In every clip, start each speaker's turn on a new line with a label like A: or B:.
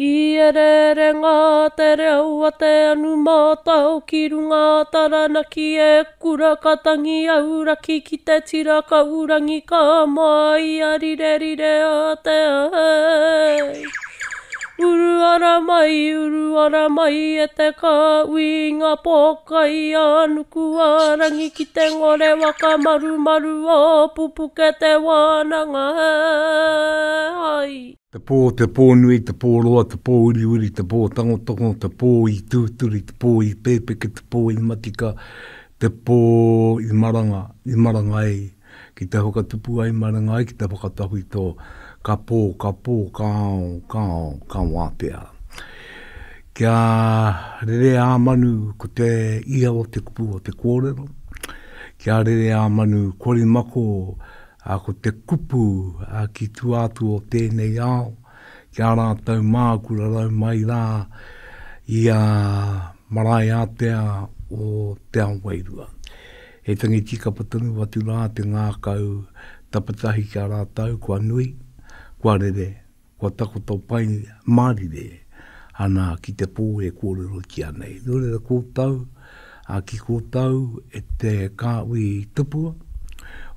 A: I ereerenga te reo a te anu mātao ki runga a Taranaki e kura ka tangi auraki ki te tira kaurangi ka māia rirerire a te ai. Uru ara mai, uru ara mai e te kāhui i ngā pōkai a nuku a rangi ki te ngore waka marumaru o Pupuke te wānanga ai.
B: Te pō, te pō nui, te pō roa, te pō uriuri, te pō tangotango, te pō i tūturi, te pō i pēpeke, te pō i matika, te pō i maranga, i maranga ai, ki te whakatupu ai maranga ai, ki te whakatawhito, ka pō, ka pō, ka ao, ka ao, ka wātea. Kia rere ā-manu ko te ia o te kupu o te kōrero, kia rere ā-manu korimako Ā, ko te kupu ki tua atu o tēnei ao, ki a rātou mā kura rau mai rā i a marae ātea o Te Ao Wairua. He tangi tīkapa tonu atu rā te ngākau tapatahi ki a rātou kua nui, kua rere, Kua takoto pai mārire ana ki te pō e kōrerotia nei. Nō reira koutou, ā, ki koutou e te kāhui tupua,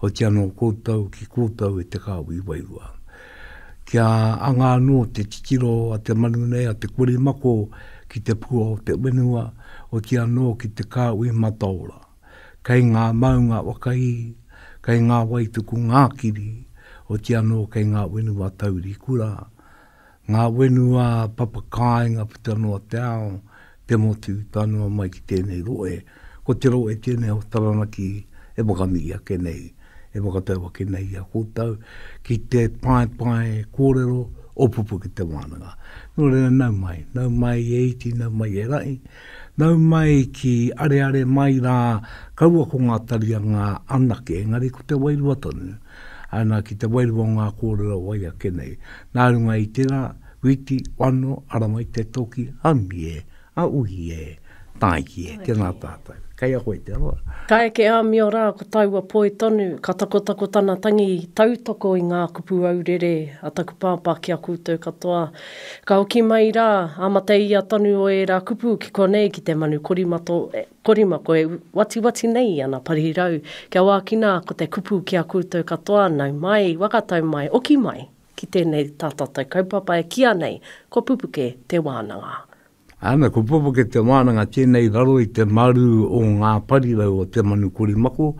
B: oti anō koutou ki koutou e te kāhui wairua. Kia anga anō te titiro a te manu nei, a te korimako ki te pua o te whenua, oti anō ki te kāhui mataora. Kei ngā maunga whakaī, kei ngā wai tuku ngākiri, oti anō kei ngā whenua taurikura, ngā whenua papakāinga puta noa te ao, te motu, tae noa mai ki tēnei rohe. Ko te rohe tēnei o Taranaki e whakanui ake nei, e whakatau ake nei i a koutou ki te paepae kōrero o Pupuke Te Wānanga. Nō reira, nau mai, nau mai e iti, nau mai e rahi, Nau mai ki areare mai rā, kaua ko ngā tarianga anake, engari ko te wairua tonu, ana ki te wairua o ngā kōrero wai ake nei. Nā runga i tērā, witi, wano, ara mai te toki, haumi e, a uhi e, tāiki e, tēnā tātou. Kei a koe te roa.
A: Ka eke āmio rā ko taua poi tonu, ka takotako tana tangi tautoko i ngā kupu aurere a taku pāpā ki a koutou katoa. Ka hoki mai rā, a mate ia tonu o ērā kupu ki konei ki te manu korimato, korimako e watiwati nei ana parirau, kia wākina ko te kupu ki a koutou katoa, nau mai, whakatau mai, oki mai ki tēnei tā tātou kaupapa e kīa nei, ko Pupuke te wānanga.
B: Ana, ko Pupuke te wānanga tēnei raro i te maru o ngā parirau o te manu korimako,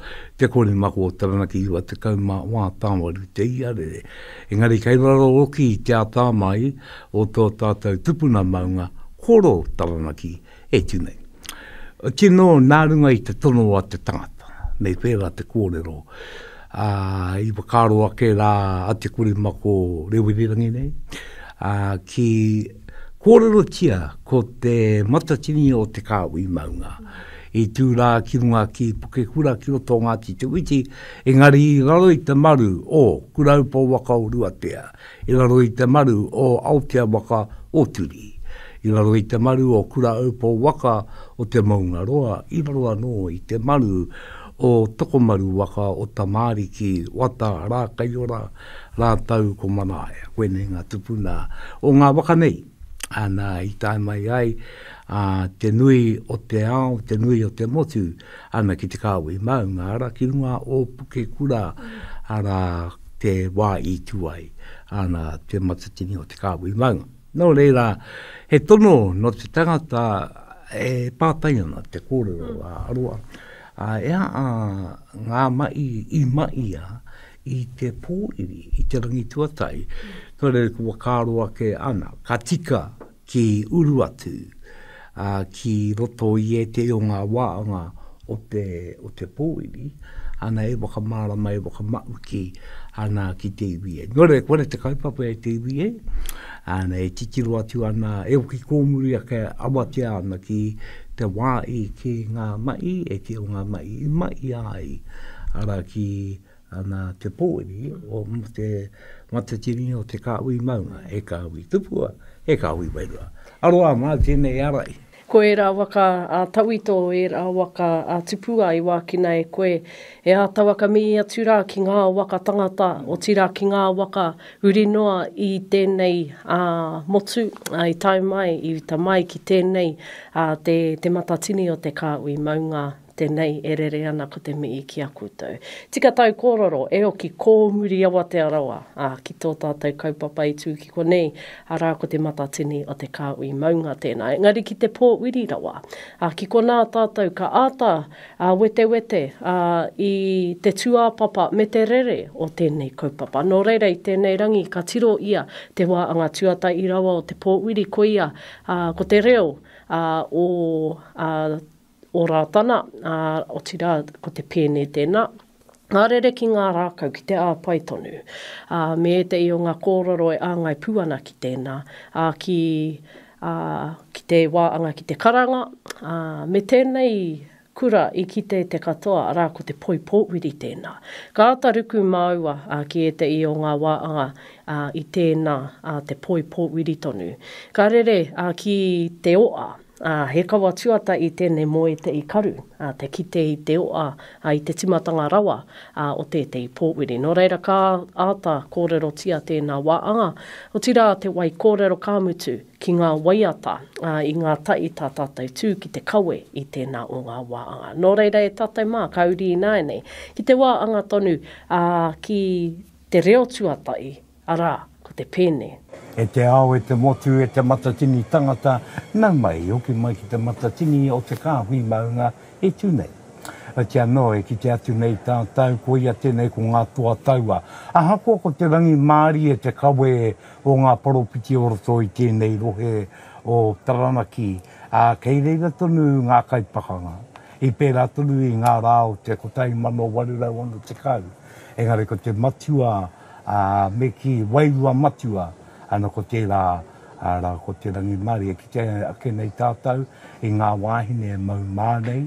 B: te korimako o Taranaki 94 tāwaru te iarere. Engari kei raro hoki i te atamai o tō tātou tupuna maunga koro Taranaki e tū nei. Tino nā runga i te tono a te tangata, me pērā te kōrero, ā, i whakaaro ake rā a Te Korimako Rewirirangi nei, ā, ki kōrerotia ko te matatini o te kāhui maunga. I tū rā ki runga ki Pukekura ki roto o Ngāti Te Witi, engari i raro i te maru o Kuraupo waka o Ruatea, i raro i te maru o Aotea waka o Turi, i raro i te maru o Kuraaupo waka o Te Moungaroa, i raro anō i te maru o Tokomaru waka o Tamaariki, Wata, Rākaiora, rātou ko Manaia. Koinei ngā tupuna o ngā waka nei, ana, i tae mai ai a, te nui o te ao, te nui o te motu, ana ki te kāhui maunga, ara ki runga o Pukekura, ara te wā i tū ai, ana te matatini o te kāhui maunga. Nō reira, he tono nō te tangata e pātai ana te kōrero a Aroa, a, e aha ngā mahi i mahia i te pōiri, i te rangi tuatahi, nō reira ko whakaaro ake ana, ka tika ki uru atu, ā, ki roto i ētehi o ngā wāhanga o te, o te pōiri, ana e whakamārama, e whakamauki ana ki te iwi e. Nō reira, koinei te kaupapa e te iwi e, ana e titiro atu ana, e hoki kōmuri ake awatea ana ki te wā i ki ngā mahi, ētehi o ngā mahi i mahia ai, arā ki Ana te pōuri o te matatini o te kāhui maunga, he kāhui tupua, he kāhui wairua. Aroha mā tēnei arai.
A: Ko ērā waka a tawhito, ērā waka a tupua i wākina e koe, e āta whakamī atu rā ki ngā waka tangata, otirā ki ngā waka huri noa i tēnei motu, i tae mai, i uta mai ki tēnei, te, te matatini o te kāhui maunga. Tenei e rere ana ko te mihi ki a koutou. Tika tau kōrero, e oki kōmuri awatea rawa, ā, ki tō tātou kaupapa i tū ki konei, arā ko te matatini o te kāhui maunga tēnā. Engari ki te pōwiri rawa, ā, ki konā tātou ka āta, ā, wetewete, ā, i te tūāpapa me te rere o tēnei kaupapa. Nō reira i tēnei rangi ka tiro ia te wā anga tuatahi rawa o te pōwiri, koia, ā, ko te reo, ā, o, ā, o Rātana, ā, otirā, ko te pēne tēnā. Ka rere ki ngā rākau, ki te āpai tonu, ā, me ētehi o ngā kōrero e āngai pū ana ki tēnā, ā, ki, ā, ki te wā anga ki te karanga, ā, me tēnei kura i kite te katoa, arā, ko te poi pōwiri tēnā. Ka āta ruku māua, ā, ki ētehi o ngā wā anga, ā, i tēnā, ā, te poi pōwiri tonu. Ka rere, ā, ki te oa, Ā, he kawa tuata i tēnei mō ētehi karu, ā, te kite i te oa, ā, i te timatanga rawa, ā, o tētehi pōwiri. Nō reira, ka āta kōrerotia tēnā wāanga, otirā te wai kōrero ka mutu ki ngā waiata, ā, i ngā tahi tā tātou tū ki te kawe i tēnā o ngā wāanga. Nō reira, e tātou mā, ka uri ināianei ki te wāanga tonu, ā, ki te reo tuatahi, Arā, ko te pēne.
B: E te ao, e te motu, e te matatini tangata, nau mai, hoki mai ki te matatini o te kāhui maunga e tū nei. Oti anō, e kite atu nei tātou, koia tēnei ko ngā toa taua. Ahakoa ko te rangimārie te kawe o ngā poropiti o roto i tēnei rohe o Taranaki, ā, kei reira tonu ngā kaipakanga. I pērā tonu i ngā rā o te 1860, engari ko te matua Ā, me kī, wairua matua, ana ko tērā, arā, ko te rangimārie, kite ake nei tātou i ngā wāhine e mau mā nei,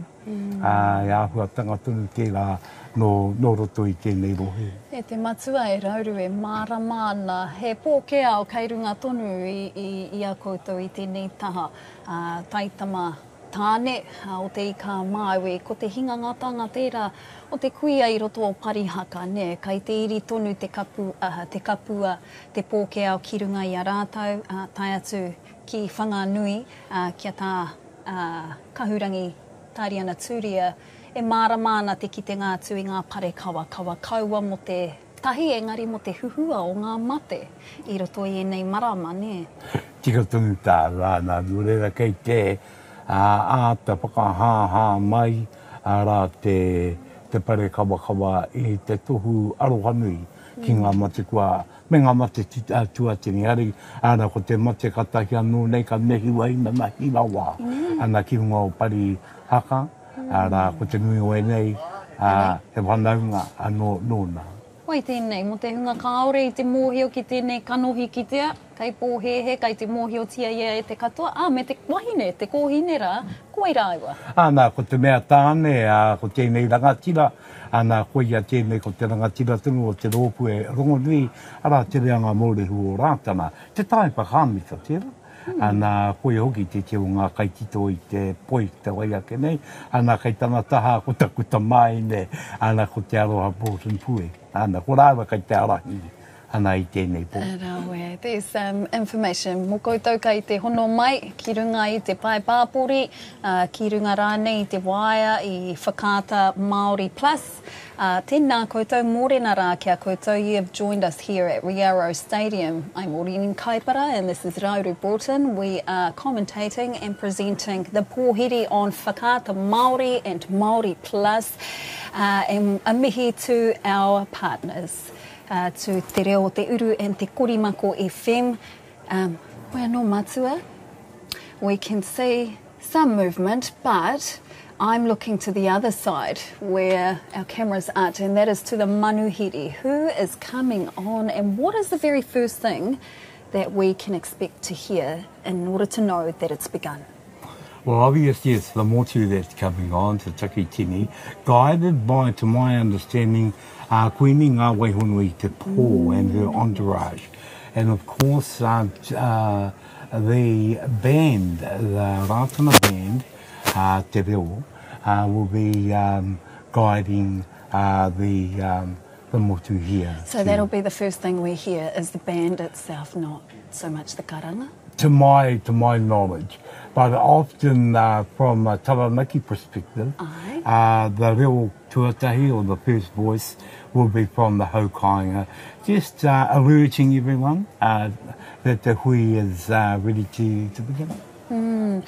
B: ā, he āhuatanga tonu tērā nō, nō roto i tēnei rohe.
C: E te matua e Rauru e mārama ana, he pōkēao kei runga tonu i, i, i a koutou i tēnei taha, ā, taitama Tāne, o Te Ika-a-Māui, ko te hingangatanga tērā o te kuia i roto o Parihaka, nē, kai te iri tonu te kapu, te kapua, te pōkēao ki runga i a rātou, ā, tae atu ki Whanganui, ā, kia tā, ā, Kahurangi Tāriana Tūria, e mārama ana te kitenga atu i ngā pare kawakawa, kaua mō te tahi engari mō te huhua o ngā mate i roto i ēnei marama, nē.
B: Tika tonu tāu, āna, nō reira kei te āta whakahāhā mai arā te te pare kawakawa i te tohu arohanui ki ngā mate kua, me ngā mate tuatini, ari, āna, ko te mate katahi anō nei ka nehu ai nanahi rawa ana ki runga o Parihaka, arā, ko te nui o ēnei, ā, he whanaunga anō nōna.
C: Wai tēnei, mō te hunga kāore i te mōhio ki tēnei kanohi kitea, kei pōhēhē, kei te mōhiotia ia e te katoa, ā, me te wahine, te kōhine rā, ko wai rāua?
B: Āna, ko te mea tāne, ā, ko tēnei rangatira, āna, koia tēnei ko te rangatira tonu o te rōpū e rongonui, arā, te reanga mōrehu o Rātana, te taepa kāmita tērā. Ana, koia hoki tētehi o ngā kaitito i te poi ki te wai ake nei. Ana, kei tana taha ko taku tamāhine, ana, ko Te Aroha Broughton Pue. Ana, ko rāua kei te ārahi ana i tēnei pō.
C: Rawe. There's some information mō koutou kei te hono mai ki runga i te pae pāpori, ki runga rānei i te waea i Whakaata Māori Plus. Ā, tēnā koutou, mōrena rā ki a koutou, you have joined us here at Riaro Stadium. I'm Maureen Kaipara and this is Rauru Broughton. We are commentating and presenting the pōhiri on Whakaata Māori and Māori Plus. Uh, and a mihi to our partners, uh, to Te Reo o Te Uru and Te Korimako FM. Um, hoi anō matua, we can see some movement, but I'm looking to the other side where our cameras aren't, and that is to the manuhiri. Who is coming on, and what is the very first thing that we can expect to hear in order to know that it's begun?
B: Well, obviously it's the motu that's coming on to Takitini, guided by, to my understanding, uh, Queenie Ngā Waihonui Te Pō and her entourage. And of course, uh, uh, the band, the Rātana band, uh, Te Reo, uh, will be um, guiding uh, the, um, the motu here.
C: So that'll be the first thing we hear is the band itself, not so much the karanga?
B: To my, to my knowledge. But often uh, from a Taranaki perspective, uh, the reo tuatahi or the first voice will be from the haukainga, just uh, alerting everyone uh, that the hui is uh, ready to, to begin.
C: Mm.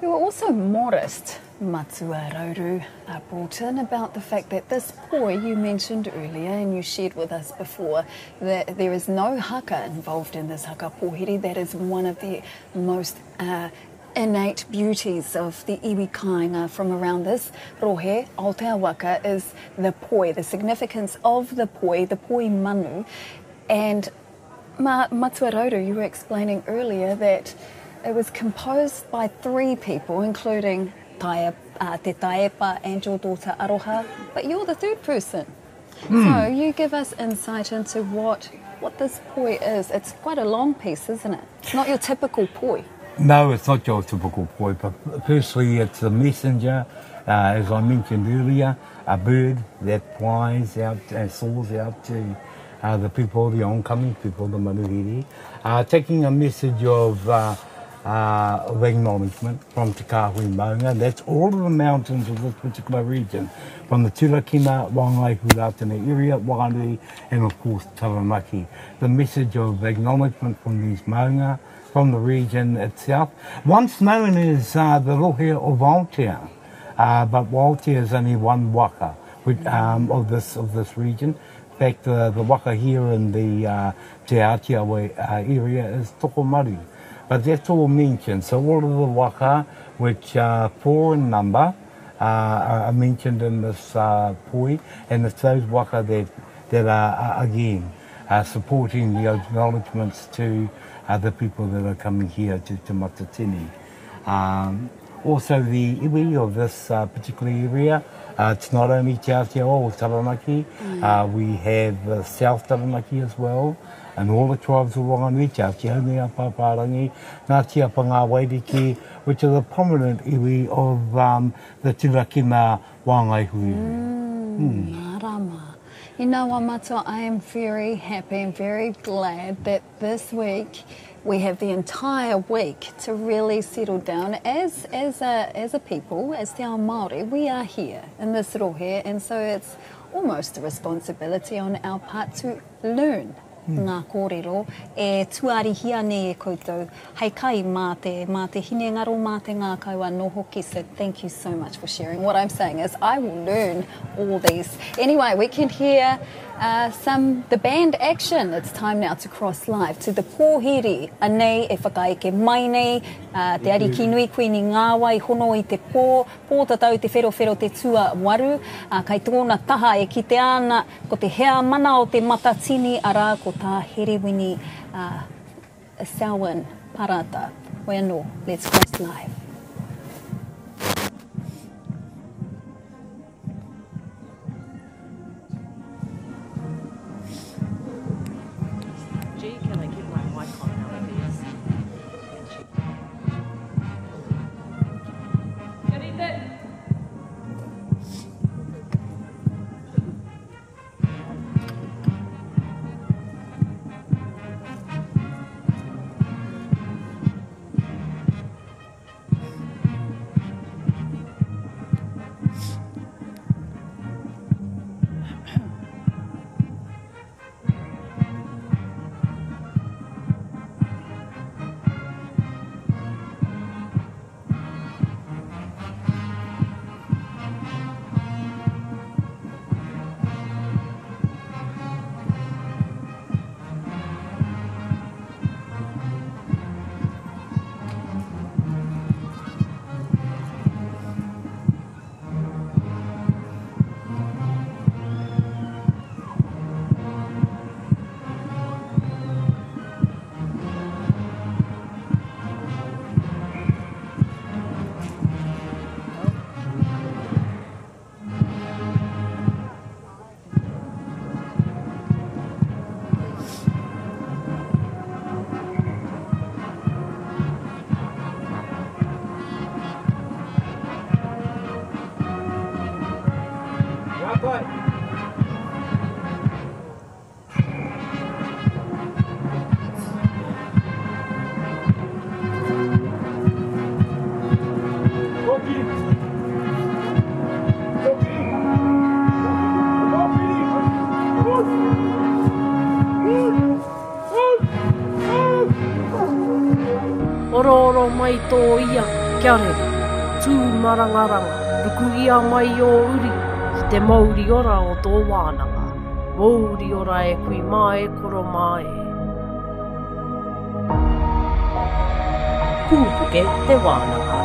C: You were also modest, Matua Rauru uh, Broughton, about the fact that this poi you mentioned earlier and you shared with us before, that there is no haka involved in this haka pōhiri. That is one of the most uh, innate beauties of the iwi kāinga from around this rohe, Aotea Waka, is the poi, the significance of the poi, the poi manu. And Ma, Matua Rauru, you were explaining earlier that it was composed by three people, including Taia, uh, Te Taepa and your daughter Aroha, but you're the third person. Mm. So you give us insight into what what this poi is. It's quite a long piece, isn't it? It's not your typical poi.
B: No, it's not your typical poi. But firstly, it's a messenger, uh, as I mentioned earlier, a bird that flies out and soars out to uh, the people, the oncoming people, the manuhiri, uh, taking a message of, uh, uh, of acknowledgement from Te Kāhui Maunga. That's all of the mountains of this particular region, from the Turakina, Whangai, Huratana area, Wanganui, and of course Taranaki. The message of acknowledgement from these maunga, from the region itself. Once known as uh, the rohe of Aotea, uh, but Aotea is only one waka which, um, of this of this region. In fact, uh, the waka here in the uh, Te Ātiawa uh, area is Tokomaru. But that's all mentioned. So all of the waka, which are four in number, uh, are mentioned in this uh, poi, and it's those waka that, that are, uh, again, uh, supporting the acknowledgements to uh, the people that are coming here to, to Matatini. Um, also the iwi of this uh, particular area, uh, it's not only Te Ātiawa or Taranaki, mm. uh, we have uh, South Taranaki as well, and all the tribes of Wanganui, Te Ātihaunui a Pāpārangi, Ngāti Apa Ngā Wairiki, which are the prominent iwi of um, the Turakina Wāngai Hui.
C: Mm, mm. Marama. You know what, Matua, I am very happy and very glad that this week we have the entire week to really settle down as, as, a, as a people, as Te Ao Māori, we are here in this rohe, and so it's almost a responsibility on our part to learn mm. ngā kōrero e tuarihia nei e koutou hei kai mā te, mā te hinengaro, mā te ngākau anō hoki. So thank you so much for sharing. What I'm saying is I will learn all these. Anyway, we can hear uh, some the band action. It's time now to cross live to the pōhiri. Anei e whakaeke mai nei, uh, te ariki nui Kuini Ngāwai hono i te pō, pōtatau te wherowhero te tua waru, uh, kai tōna taha e kitea ana ko te heamana o te matatini arā ko tā Herewini uh, Selwyn Parata. Hoi anō, let's cross live.
A: Gee, can I get my mic on now, please? Kia rite. Toro mai tō ia, kia rere. Tū marangaranga, ruku ia mai ō uri ki te mouri ora o tō wānanga. Mouri ora e kui mā e koro mā e. Pūpuke te wānanga.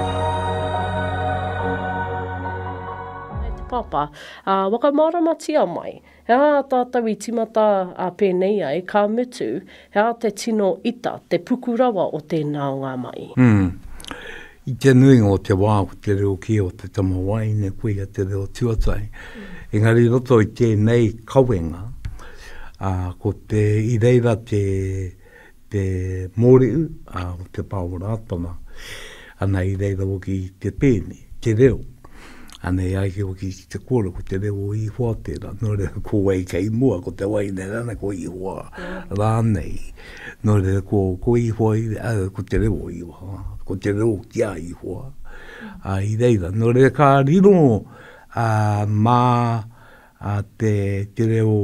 A: E te papa, ā, whakamāramatia mai, he aha tātou i tīmata ā pēnei ai, ka mutu, he aha te tino ita, te puku rawa o tēnā o ngā mahi?
B: Mm. I te nuinga o te wā ko te reo kē o te tama wahine koia te reo tuatahi. Engari i roto i tēnei kawenga, ā, ko te, i reira te, te mōrehu, ā, o te pā o Rātana, ana i reira hoki te pēne, te reo. Ana e ai hoki ki te kōrero, ko te reo o Ihoa tērā, nō reira ko wai kei mua, ko te wahine rānei, ko Ihoa rānei. Nō reira, ko, ko Ihoa, ko te reo o Ihoa, ko te reo ki a Ihoa, ā, i reira. Nō reira, ka riro ā, mā ā, te, te reo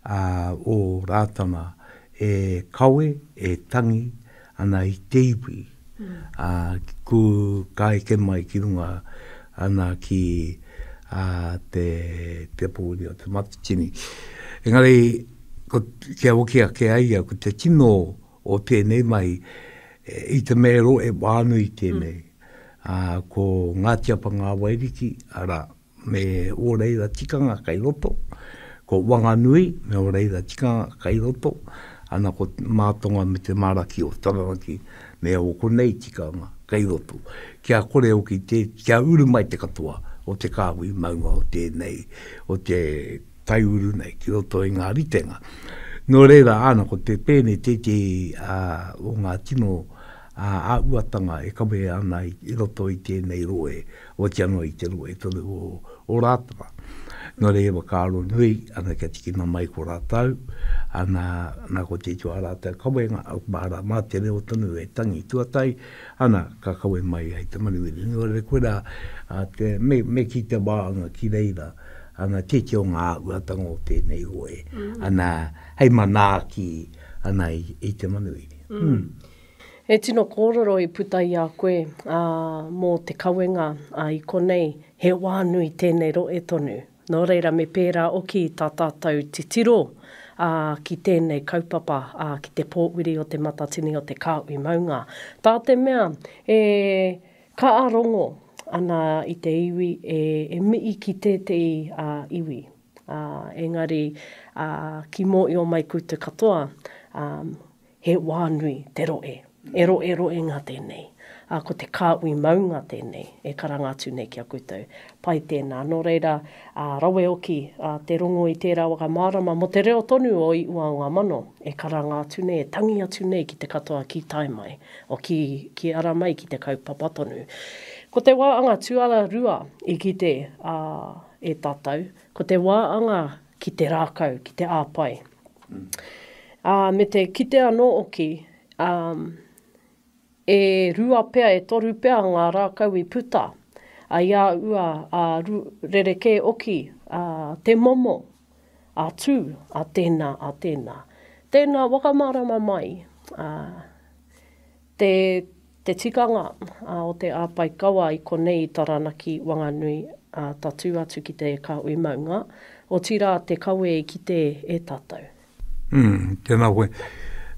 B: ā, o Rātana e kawe, e tangi ana i te iwi, ā, ku, ka eke mai ki runga ana ki ā, te, te pōuri o Te Matatini. Engari, ko, kia hoki ake ai ia, ko te tino o tēnei mahi, i te mea e wānui tēnei, mm. ā, ko Ngāti Apa Ngā Wairiki, arā, me ō reira tikanga kei roto, ko Wanganui me ō reira tikanga kei roto, ana ko Mātonga me te Maraki o Taranaki me ō konei tikanga kei roto. Kia kore hoki te, kia uru mai te katoa o te kāhui maunga o tēnei, o te taiuru nei ki roto i ngā ritenga. Nō reira, āna, ko te pēne tētehi o ngā tino āhuatanga e kawe ana i roto i tēnei rohe, oti anō i te rohe tonu o Rātana. Nō reira, whakaaro nui ana kia tikina mai ko rātou, ana, ana ko te ā rātou kawenga, mā, mā te reo tonu e tangi tuatahi, ana, ka kawe mai ai te manuhiri. Nō reira, koirā te, me, me kī te wāanga ki reira, ana tētehi o ngā āhuatanga o tēnei hoe, ana, hei manaaki ana i, i te manuhiri. Mm.
A: He tino kōrero i puta i a koe, ā, mō te kawenga, ā, i konei, he wā nui tēnei rohe tonu. Nō reira, me pērā oki tā tātou titiro, ā, ki tēnei kaupapa, ā, ki te pōwiri o Te Matatini o Te Kāhui Maunga. Tā te mea, e Ka rongo ana i te iwi e mihi ki tētehi iwi, engari ki mōio mai koutou katoa, he wā nui te rohe, e roherohenga tēnei, ko te kāhui maunga tēnei e karanga atu nei ki a koutou. Pai tēnā. Nō reira, rawe hoki te rongo i tērā waka mārama mō te reo tonu o Iuaongamano e karanga atu nei, e tangi atu nei ki te katoa ki tae mai. O ki, ki ara mai ki te kaupapa tonu. Ko te wā anga tuarua i kite a, e tātou, ko te wā anga ki te rākau, ki te āpai. Ā, me te kite anō oki, ā, e rua pea, e toru pea ngā rākau i puta, ā, i a ua, ā, ru, rerekē oki, ā, te momo, a tū, a tēnā, a tēnā. Tēnā, whakamārama mai, ā, te, te tikanga o te āpai kawa i konei i Taranaki, Wanganui, ā, tatū atu ki te kāhui maunga, otirā te kawe i kite e tātou.
B: Mm, tēnā koe.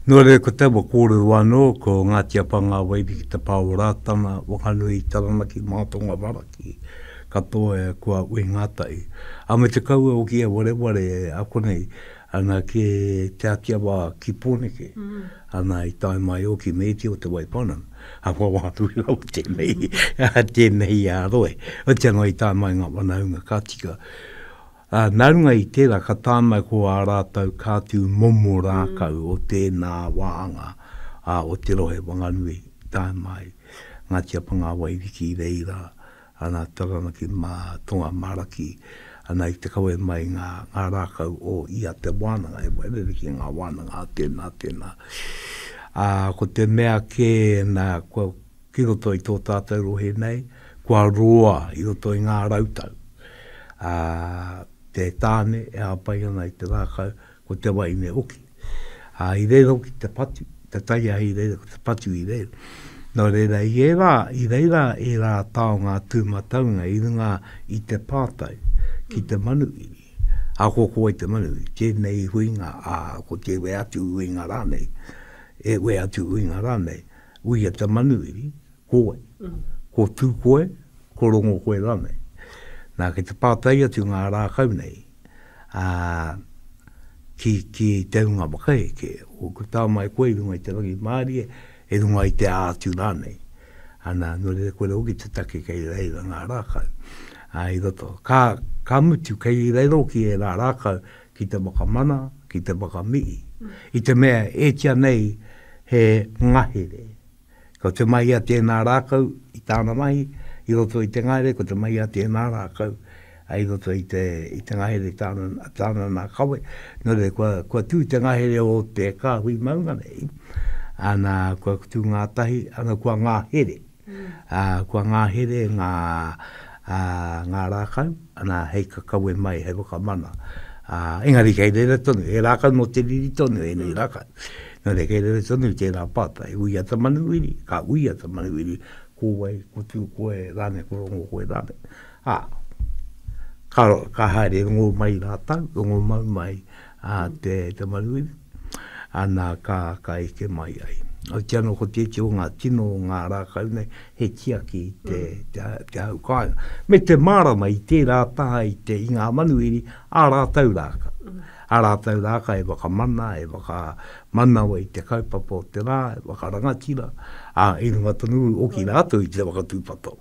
B: Nō reira, ko taua kōrero anō, ko Ngāti Apa ngā Wairiki ki te pā o Rātana, Wanganui, Taranaki, Mātonga, Maraki, katoa e kua ui ngātahi. A me te kaua hoki e wareware a konei, ana ki Te Atiawa ki Pōneke, ana i tae mai hoki me iti o Te Waipounamu. A kua wānui rawa tēnei, tēnei a rohe. Otirā anō i tae mai ngā whanaunga ka tika. Ā, nā runga i tērā ka tae mai ko ā rātou kātū momo rākau o tēnā wāhanga, ā, o te rohe Wanganui, tae mai, Ngāti Apa Ngā Wairiki i reira, ana, Taranaki mā, Tonga mā Raki, ana i te kawe mai ngā, ngā rākau o ia te wānanga, he rerekē ngā wānanga a tēnā, tēnā. Ā, ko te mea kē, nā, kua, ki roto i tō tātou rohe nei, kua roa i roto i ngā rautau. Ā, te tāne e hāpai ana i te rākau, ko te wahine hoki. Ā, i reira hoki te patu, te taiahi i reira, ko te patu i reira. Nō reira, i ērā, i reira ērā taonga tūmataunga i runga i te pātai ki te manuwhiri, ahakoa ko wai te manuwhiri, tēnei huinga, ā, ko te wē atu huinga rānei, e wē atu huinga rānei, uia te manuwhiri, ko wai? Ko Tū koe, ko Rongo koe rānei? Nā, kei te pātai atu ngā rākau nei, ā, ki, ki te hunga whakaheke, o ku tā mai koe i runga i te rangimārie, i runga i te ātu rānei. Ana, nō reira koira hoki te take kei reira ngā rākau, ā, i roto. Ka, ka mutu, kei reira hoki ērā rākau ki te whakamana, ki te whakamihi. I te mea, ētia nei he ngahere. Ko te mahi a tēnā rākau i tāna mahi i roto i te ngahere, ko te mahi a tēnā rākau i roto i te, i te ngahere i tāna, tāna nā kawe. Nō reira, kua, kua tū te ngahere o te kāhui maunga nei, ana, kua tū ngātahi, ana, kua ngahere. Ā, kua ngahere ngā, ā, ngā rākau, ana, hei kakawe mai, hei whakamana. Ā, engari kei reira tonu, he rākau nō te riri tonu ēnei rākau. Nō reira, kei reira tonu tērā pātai, uia te manuwhiri, ka uia te manuwhiri, ko wai, ko tū koe rānei, ko rongo koe rānei. Ā, ka, ka haere rongo mai rātou, rongo mau mai a te, te manuwhiri, ana, ka, ka eke mai ai. Otirā anō, ko tētehi o ngā tino o ngā rākau nei, he tiaki i te, te, te hau kāinga. Me te mārama i tērā taha i te, i ngā manuwhiri, ā rātou rākau. Ā rātou rākau e whakamana, e whakamanawa i te kaupapa o te rā, e whakarangatira, ā, i runga tonu hoki rātou i te whakatūpato.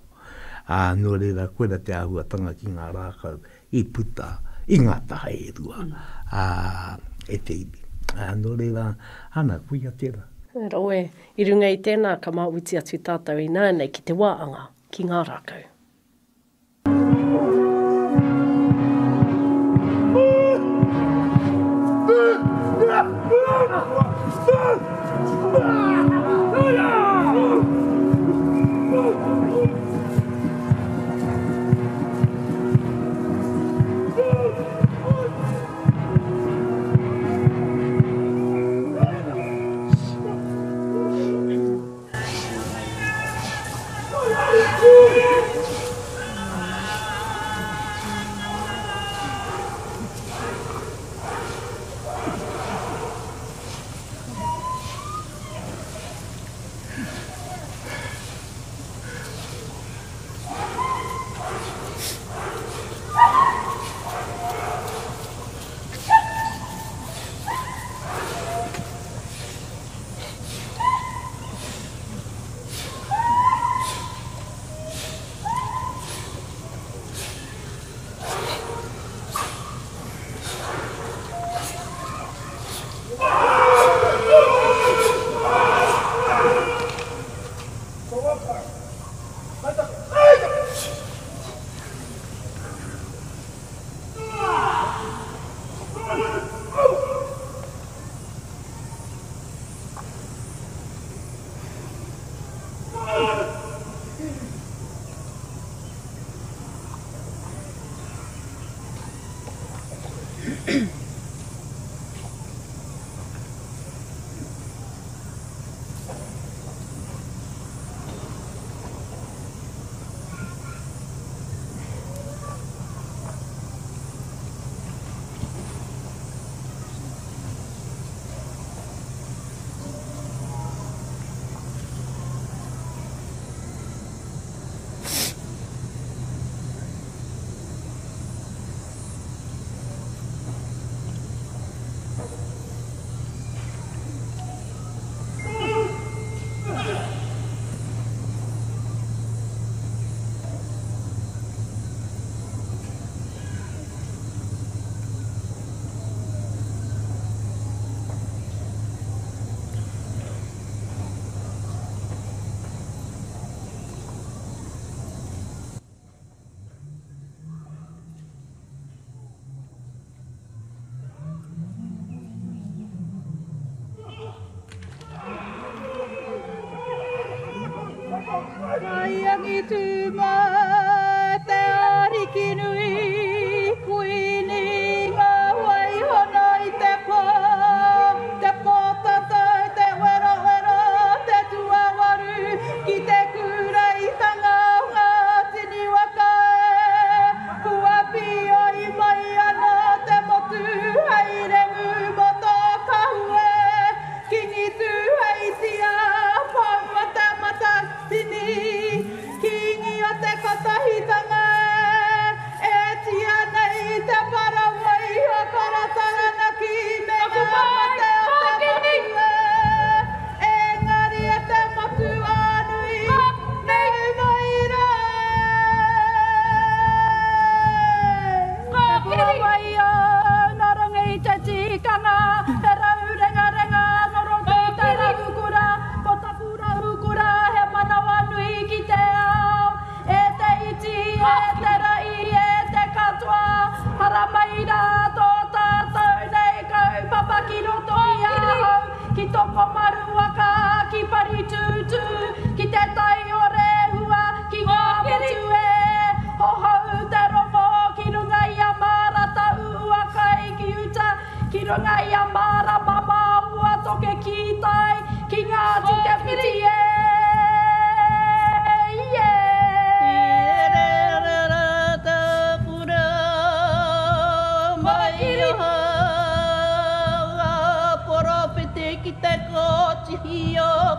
B: Ā, nō reira, koira te āhuatanga ki ngā rākau i puta i ngā taha e rua, ā, e te iwi. Ā, nō reira, ana, koia tērā.
A: Rawe, i runga i tēnā, ka māuitia atu tātou ināianei ki te wā anga, ki ngā rākau.
D: Mai angitu mai te Ariki nui, Kuini ngā waihana i te pā, te pōtatau, te werawera, te tuawaru, ki.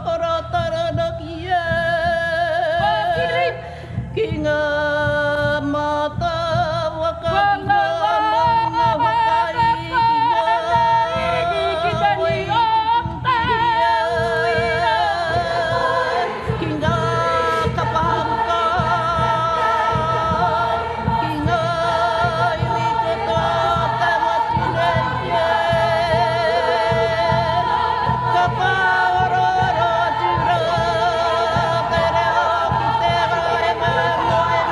A: kora Taranaki e. Ki ngā mātāwaka, ki ngā maunga whakairi, ki ngā wai tuku ki ngā kapa haka, ki ngā iwi katoa o te motu nei e. Ka pāorooro atu rā te reo ki te rā e moemoe.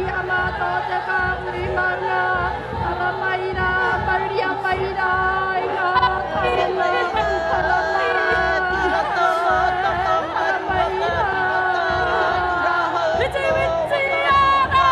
D: ia mātou te kāhui maunga, ara mai rā, mauria mai rā i ngā taonga, ara mai, ara mai rā.
A: Whiti whiti ara!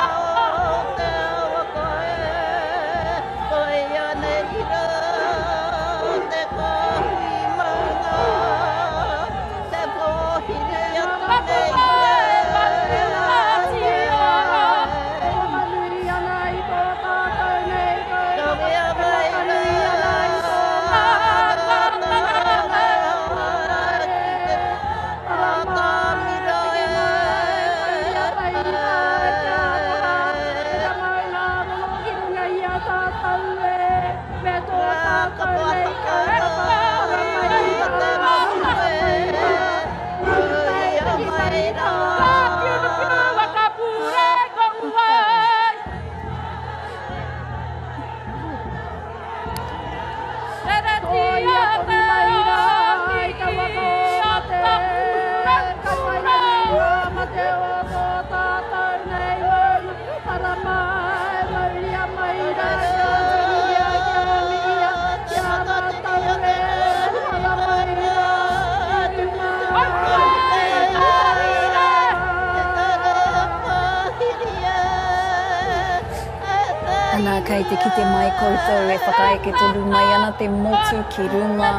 C: Ana, kei te kite mai koutou e whakaeke tonu mai ana te motu ki runga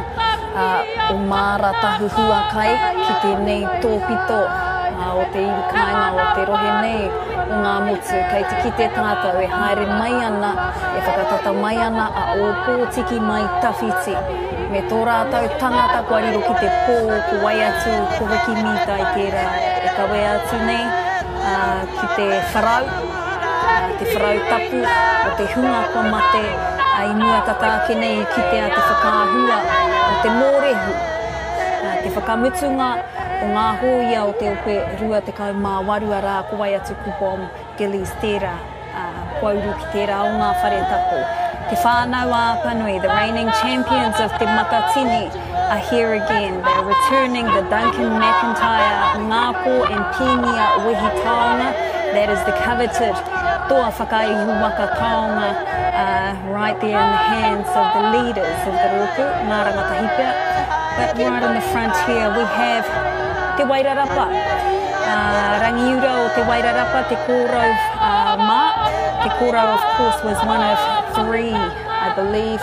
C: o Māra Tahuhua Kai ki tēnei tōpito o te iwi kāinga o te rohe nei o Ngāmotu. Kei te kite tātou e haere mai ana, e whakatata mai ana a Ōpōtiki Mai Tawhiti me tō rātou tangata kua riro ki te pō, ko wai atu, ko Ricky Mītai tērā e kawea atu nei ki te wharau, te wharau tapu o te hunga kua mate i mua tata ake nei i kitea te whakaahua o te mōrehu, te whakamutunga o ngā hōia o te ope 28 arā ko wai atu ko Bomb Gillies tērā, kua uru ki tērā o ngā whare tapu. Te Whānau a Apanui, the reigning champions of Te Matatini are here again. They're returning the Duncan McIntyre Ngāpō and Pīnia Wehi Taonga, that is the coveted Toa Whakaihu Waka Taonga uh, right there in the hands of the leaders of the rōpū, Ngā Rangatahi Pea. But right in the front here we have Te Wairarapa, uh, Rangiura o Te Wairarapa, Te Kōrau uh, Mā. Te Kōrau, of course, was one of three, I believe,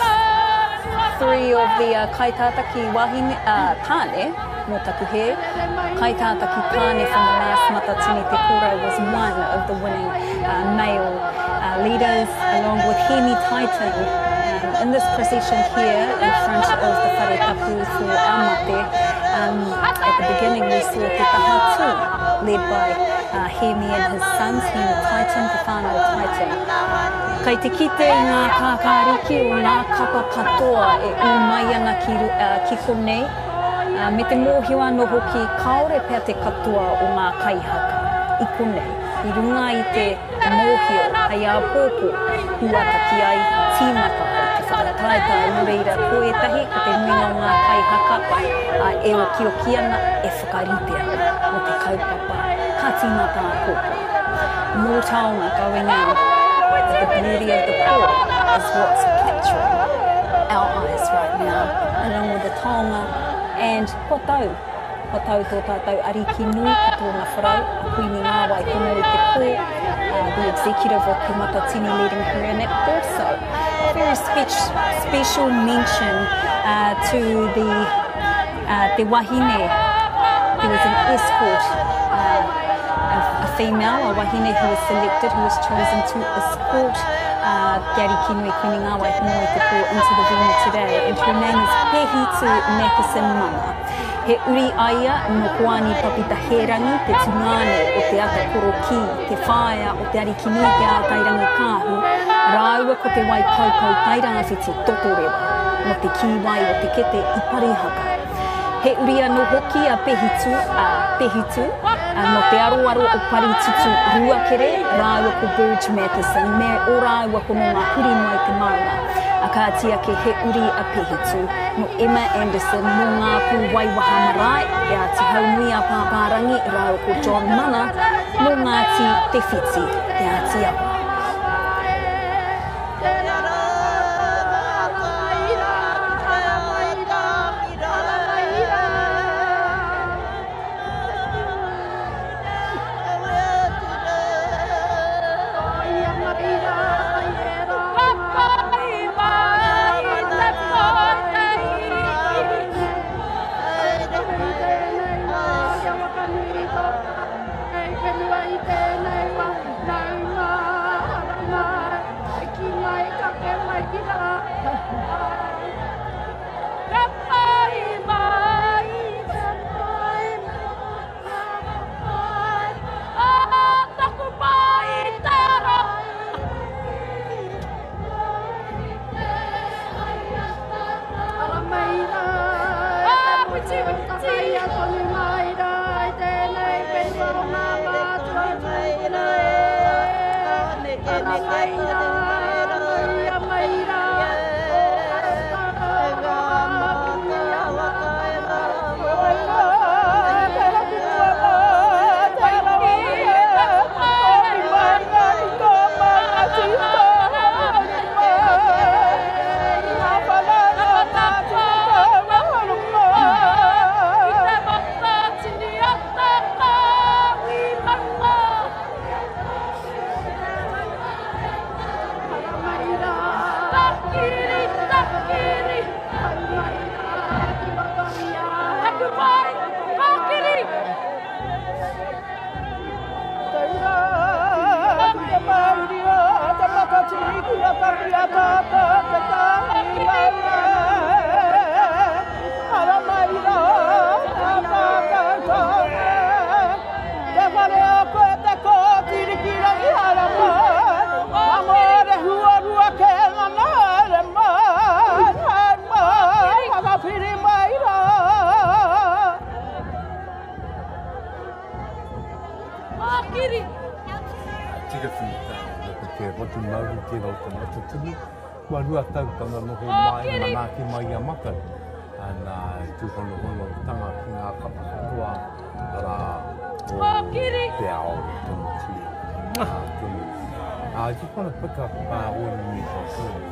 C: three of the uh, kaitātaki wahine, uh, tāne, mō taku hē, kaitātaki tāne from the last Matatini Te Kōrau was one of the winning uh, male uh, leaders, along with Hemi Titan. Um, in this procession here, in front of the whare tapu for our mate, um, at the beginning we saw Te Taha Tū, led by uh, Hemi and his sons, Hemi Titan, Te Whānau Titan. Kei te kite i ngā kākāriki o ngā kapa katoa e ū mai ana ki, uh, ki konei, uh, me te mōhio anō hoki kāore pea te katoa o ngā kaihaka i konei, i runga i te mōhio hei āpōpō huataki ai, tīmata ai te whakataetae, nō reira ko ētahi, ko te nuinga o ngā kaihaka uh, e okioki ana, e whakarite ana mō te kaupapa ka tīmata āpōpō. More taonga going in, but the beauty of the pō is what's capturing our eyes right now, along with the taonga and kua tau, kua tau tō tātou ariki nui ki tōna wharau, a Kuini Ngāwai Hono i te pō, uh, the executive of Te Matatini leading her in it also. A very spe special mention uh, to the uh, te wahine. There was an escort, uh, a, a female, a wahine who was selected, who was chosen to escort uh, Te Arikinui Kuini Ngāwai Hono i te pō into the venue today, and her name is Pehitu Matheson Mana. He uri a ia nō Hoani Papita Hērangi, te tungāne o Te Ata Korokī, te whaea o Te Arikinui Te Ātairangikaahu, rāua ko Te Waikaukau Tairāwhiti Totorewa, nō te kīwai o Te Kete i Parihaka. He uri anō hoki a Pehitu, a Pehitu, nō te aroaro o Paritutu Ruakere rāua ko Burge Matheson me ō rāua hononga huri noa i te maunga. A kāti ake he uri a Pehitu nō Emma Anderson nō Ngā Pū Waiwaha Marae, Te Āti Haunui a Pāpārangi rāua ko John Mana, Nō Ngāti Te Whiti, Te Āti Awa.
B: Kua tau tana noho mai, manaaki mai i a matou. Ana, e tūhonohonotanga ki ngā kapa katoa, arā, o te ao o te motu. Tonu. I just want to pick up Ōrini if I could,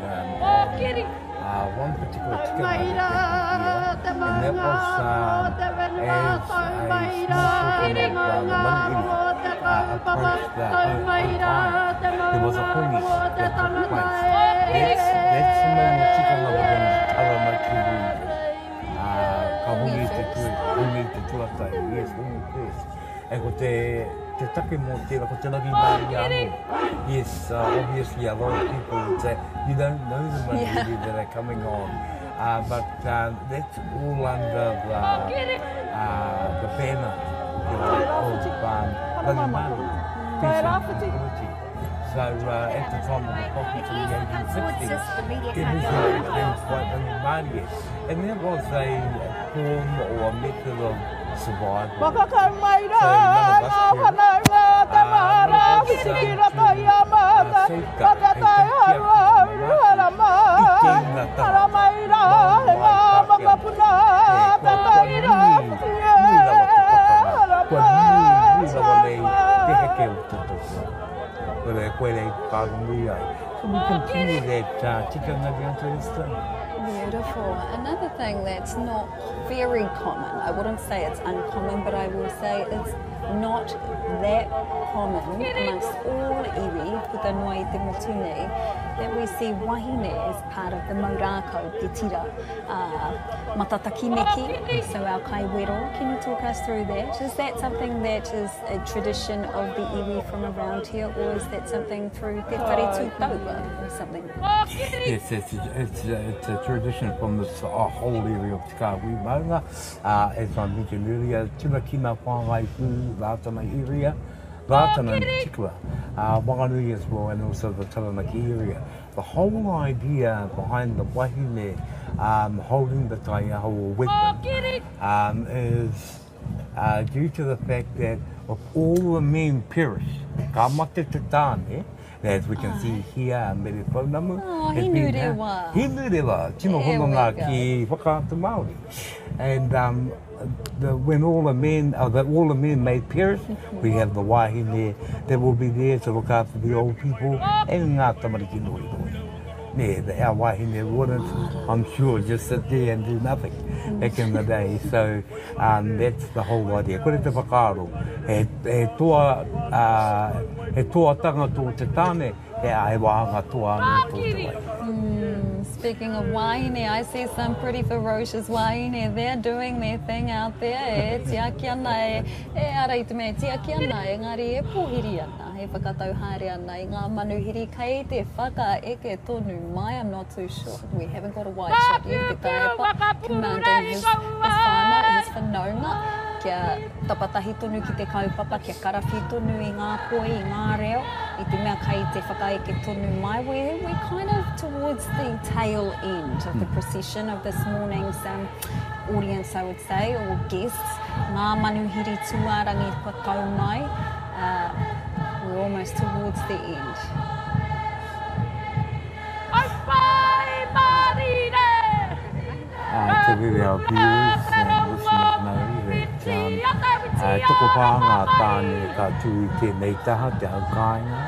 B: on one particular tikanga that happened here, and that was as a small settlement of the manuhiri approached the Ohai, there was a hongi that took place. That's, that's the momo tikanga within Taranaki region. Ka hongi te tui, hongi te tuatahi, yes, hongi first. E ko te, te take mō tērā, ko te rangimārie anō. Yes, obviously a lot of people would say, you don't know the manuhiri that are coming on. But that's all under the, the banner you know, of rangimārie, peace and tranquility. So at the time of the prophets in the 1860s, everything became quite rangimārie. And that was a form or a method of survival.
E: Whakakau mai rā
B: So none of us
E: ngā
B: perished.
E: whanaunga te
B: None
E: mahara
B: of us
E: whiti ki
B: um,
E: roto
B: to
E: i a mātou
B: safeguard
E: Ka te
B: hei
E: tai
B: tautiaki
E: hau
B: i
E: au
B: manaaki
E: hara
B: i
E: mai
B: tēnā
E: Hara
B: tangata
E: mai rā
B: Māori
E: he
B: mai
E: ngā
B: Pākehā
E: mokopuna
B: E,
E: te
B: kua, kua
E: tai
B: nui,
E: rāwhiti e
B: nui rawa te pakanga,
E: hara
B: kua nui,
E: mai
B: nui rawa
E: hara
B: nei te
E: mai
B: heke o te tohu. Koe koe rei whakaaro nui ai. So we continue that tikanga down to this day.
C: Beautiful. Another thing that's not very common, I wouldn't say it's uncommon, but I will say it's not that common amongst all iwi, puta noa i te motu nei, that we see wahine as part of the mau rākau, te tira, matatakimeki, so our kaiwero. Can you talk us through that? Is that something that is a tradition of the iwi from around here, or is that something through Te Whare Tū Taua or something?
B: Yes, it's, it's, it's a tradition from this whole area of Te Kāhui Maunga. As I mentioned earlier, Turakina Whāngai Pū, Rātana area, Rātana in particular, Wanganui as well, and also the Taranaki area. The whole idea behind the wahine holding the taiaha or weapon is due to the fact that if all the men perish, ka mate te tāne, as we can see here, Mere Pounamu,
C: Oh,
B: has been,
C: Hinurewa.
B: Hinurewa, tino
C: There we
B: hononga
C: go.
B: ki Whakaata Māori. And um, the, when all the men, uh, the, all the men may perish, we have the wahine that will be there to look after the old people and ngā tamariki noi noi. Yeah, the, our wahine wouldn't, I'm sure, just sit there and do nothing back in the day. So um, that's the whole idea. Kore te whakaaro, he, he toa, uh, he toatanga tō te tāne, he, he wāhanga toa anō tō te wahine.
C: Speaking of wahine, I see some pretty ferocious wahine. They're doing their thing out there. E tiaki ana, e, e ara i te mea e tiaki ana, engari e pōhiri ana, e whakatau haere ana i ngā manuhiri kei te whakaeke tonu mai. I'm not too sure. We haven't got a wide shot yet. Te taepa commanding his, his whānau, his whanaunga, kia tapatahi tonu ki te kaupapa, kia karawhi tonu i ngā poi, i ngā reo, i te mea kei te whakaeke tonu mai. We're, we're kind of towards the tail end of the procession of this morning's um, audience, I would say, or guests. Ngā manuhiri tūārangi kua tau mai. Uh, we're almost towards the end.
B: Uh, to really our viewers and listeners know that um, uh, tokowhā ngā tāne ka tū i tēnei taha, te hau kāinga.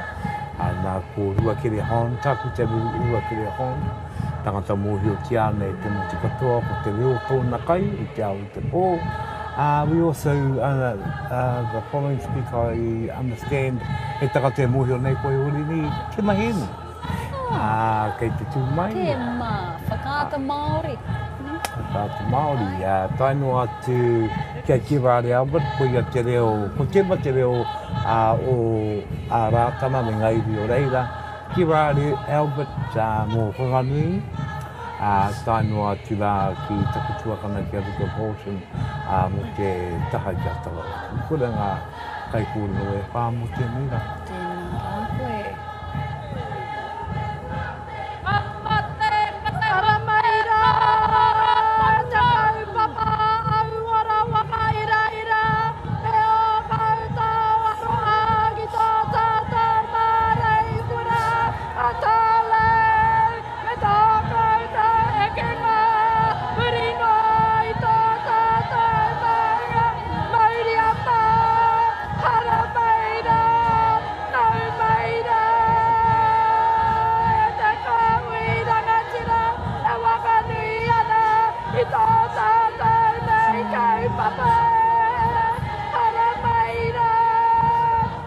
B: Uh, nā ko Ruakere Hond, tāku te Ruakere Hond, tangata mōhiotia ana e te motu katoa, ko te reo tōna kai i te ao i te pō. Uh, we also, uh, uh, the following speaker I understand, he tangata e mōhio nei koe Orini, Te Maheni. Ā, kei te tū mai.
C: Te mā, whakaata Māori.
B: Whakaata Māori, ā, tae noa atu ki a Gerard Albert, ko ia te reo, ko Gemma te reo ā, o ā Rātana me ngā iwi o reira. Gerard Albert ā, mō Whanganui, ā, tae noa atu rā ki taku tuakana ki a Ruka Bolton ā, mō te taha ki a Taranaki. Koira ngā kaikōrero e whā mō tēnei rā.
C: Tēnā rā koe.
D: Ara mai rā te kaupapa auara whakairaira me ō koutou aroha ki tō tātou māreikura a Tālei me tō koutou ekenga huri noa i tō tātou maunga mauria mā haramai rā nau mai rā e te kāhui rangatira e whakanui ana i tō tātou nei kaupapa. Haramai rā,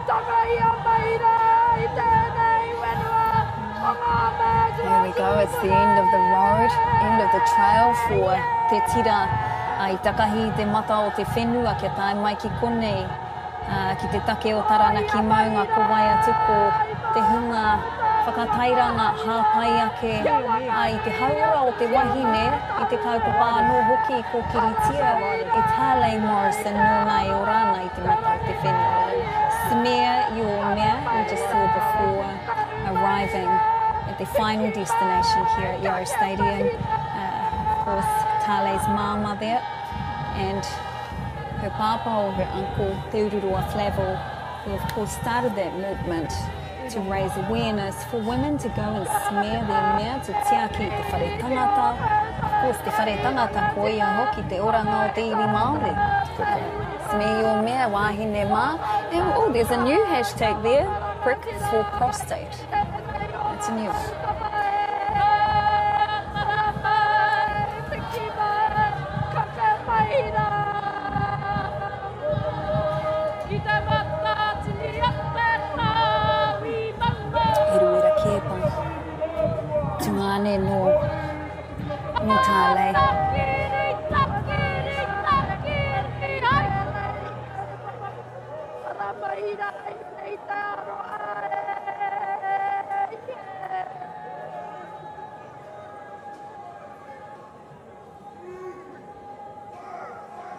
D: takaia mai rā i tēnei whenua o ngā mātua
C: There we go, it's the end of the road, end of the trail for te tira i takahi i te mata o te whenua kia tae mai ki konei, ki te take o Taranaki maunga ko wai atu ko te hunga whakatairanga hāpai ake i te hauora o te wahine i te kaupapa anō hoki i kōkiritia e Tarley Morrison nōna e ora ana i te mata o te whenua. Smear your mea, we just saw before arriving at the final destination here at Yarrow Stadium. Uh, of course, Tarley's mama there and her papa or her uncle, Te Ururoa Flavell, who of course started that movement to raise awareness for women to go and smear their mea, to tiaki te whare tangata. Of course, te whare tangata ko ia hoki te oranga o te iwi Māori. Smear your mea, wāhine mā. And, oh, there's a new hashtag there, prick for prostate. That's a new one. Eruera Keepa, tungāne nō, nō Tālei.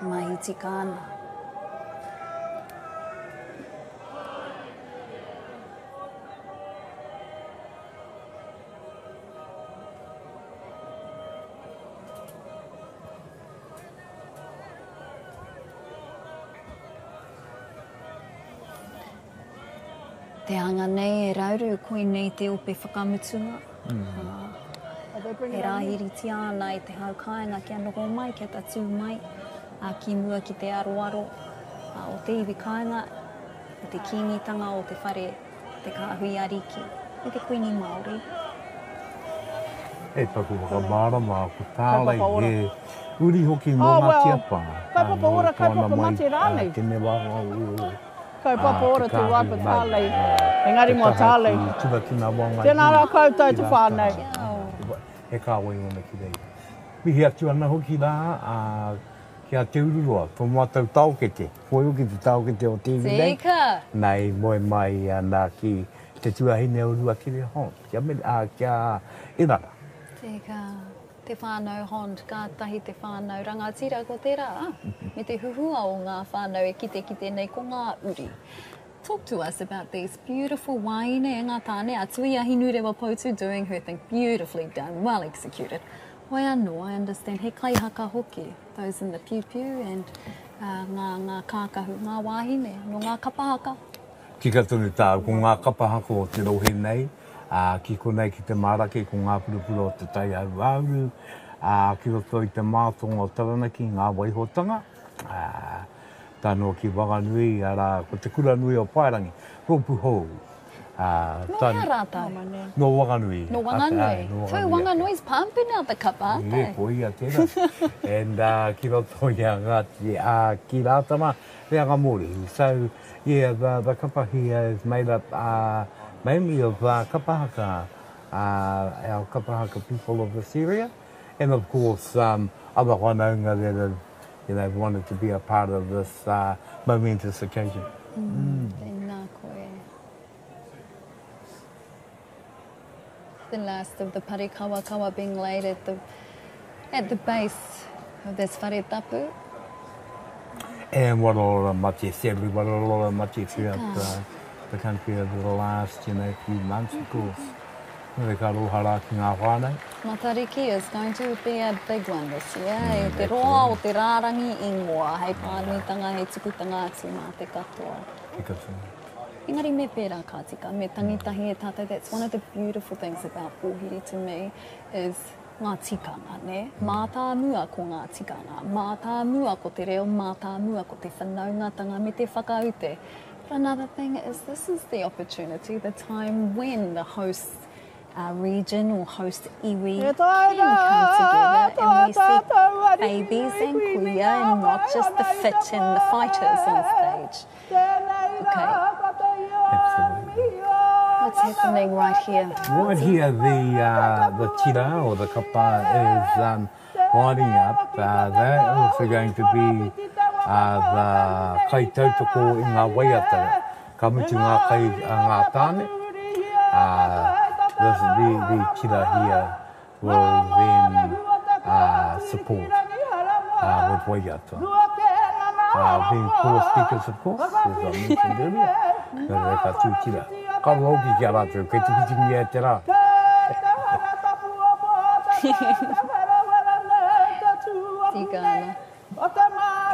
C: Mahi tika ana. Te anga nei e Rauru, koinei te ope whakamutunga. E rāhiritia ana e te hau kāinga kia noho mai, kia tatū mai ki mua ki te aroaro o te iwi kāinga, o te Kīngitanga o te whare, te kāhui ariki, me te Kuini Māori.
B: Hei taku whakamārama, ko Tārei he uri hoki nō Ngāti Apa,
E: Kaupapa ora, kaupapa mate rānei.
B: Tēnei wāhanga o
E: Kaupapa ora te wā ko Tārei, engari mō Tārei. Tēnā rā koutou te whānau.
B: He kāwai ōna ki reira. Mihi atu ana hoki rā ki a Te Ururoa, tō mātou taokete, koe hoki te taokete o te iwi nei.
C: Tika!
B: Nā i moe mai ana ki te tuahine o Ruakere Hond, ki a, ki a Erara.
C: Tika. Te whānau Hond, kātahi te whānau rangatira ko tērā, me te huhua o ngā whānau e kitekite nei ko ngā uri. Talk to us about these beautiful wāhine e ngā tāne, a Tuia Hinurewa Poutu doing her thing, beautifully done, well executed. Hoi anō, I understand he kaihaka hoki, those in the piupiu and ngā, ngā kākahu, ngā wāhine, nō ngā kapa haka.
B: Tika tonu tāu, ko ngā kapa haka o te rohe nei, ā, ki konei ki te mārake ko ngā purapura o te Tai Hauāuru, ā, ki roto i te mātonga o Taranaki ngā waihotanga, ā, tae noa ki Wanganui, arā, ko te kura nui o Paerangi, rōpū hou, ā,
C: Nō hea rātou?
B: Nō Wanganui.
C: Nō Wanganui. So Wanganui's pumping out the kapa, aren't they?
B: Yeah, ko ia tērā. And, ā, ki roto i a Ngāti, ā, ki Rātana, Reanga Mōrehu. So, Yeah, the, the kapa here is made up uh, mainly of uh, kapa haka, uh, our kapa haka people of this area, and of course um, other whanaunga that have, you know, wanted to be a part of this uh, momentous occasion.
C: Mm. Tēnā koe. The last of the parikawakawa being laid at the, at the base of this whare tapu.
B: And what a lot of mate, sadly, what a lot of mate throughout the, the country over the last, you know, few months, of course. Nō ka roha rā ki ngā whānau.
C: Matariki is going to be a big one this year. Mm, te roa o te rārangi ingoa, hei pānuitanga, hei tukutanga atu mā te katoa.
B: Tika tonu.
C: Engari me pērā ka tika, me tangi tahi e tātou, that's one of the beautiful things about pōhiri to me is ngā tikanga, nē? Mātāmua ko ngā tikanga, mātāmua ko te reo, mātāmua ko te whanaungatanga me te whakaute. But another thing is this is the opportunity, the time when the hosts uh, region or host iwi can come together and we see babies and kuia and not just the fit and the fighters on stage. Okay.
B: Absolutely.
C: What's happening right here?
B: Right here, the, uh, the tira or the kapa is um, lining up. Uh, they're also going to be uh, the kaitautoko i ngā waiata. Ka mutu ngā kai a ngā tāne. Uh, this, the, the tira here will then uh, support uh, with waiata. Uh, being poor speakers, of course, as I mentioned earlier, nō reira ka tū tira. Ka roa hoki ki a rātou, kei tukitukingia e te rā.
C: Tika ana.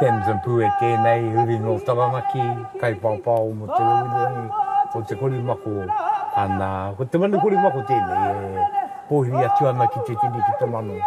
B: Tamsin Pue tēnei, uri nō Taranaki, kaipaopao mō te reo o te korimako, ana, ko te manu korimako tēnei e pōhiri atu ana ki te tini ki te mano.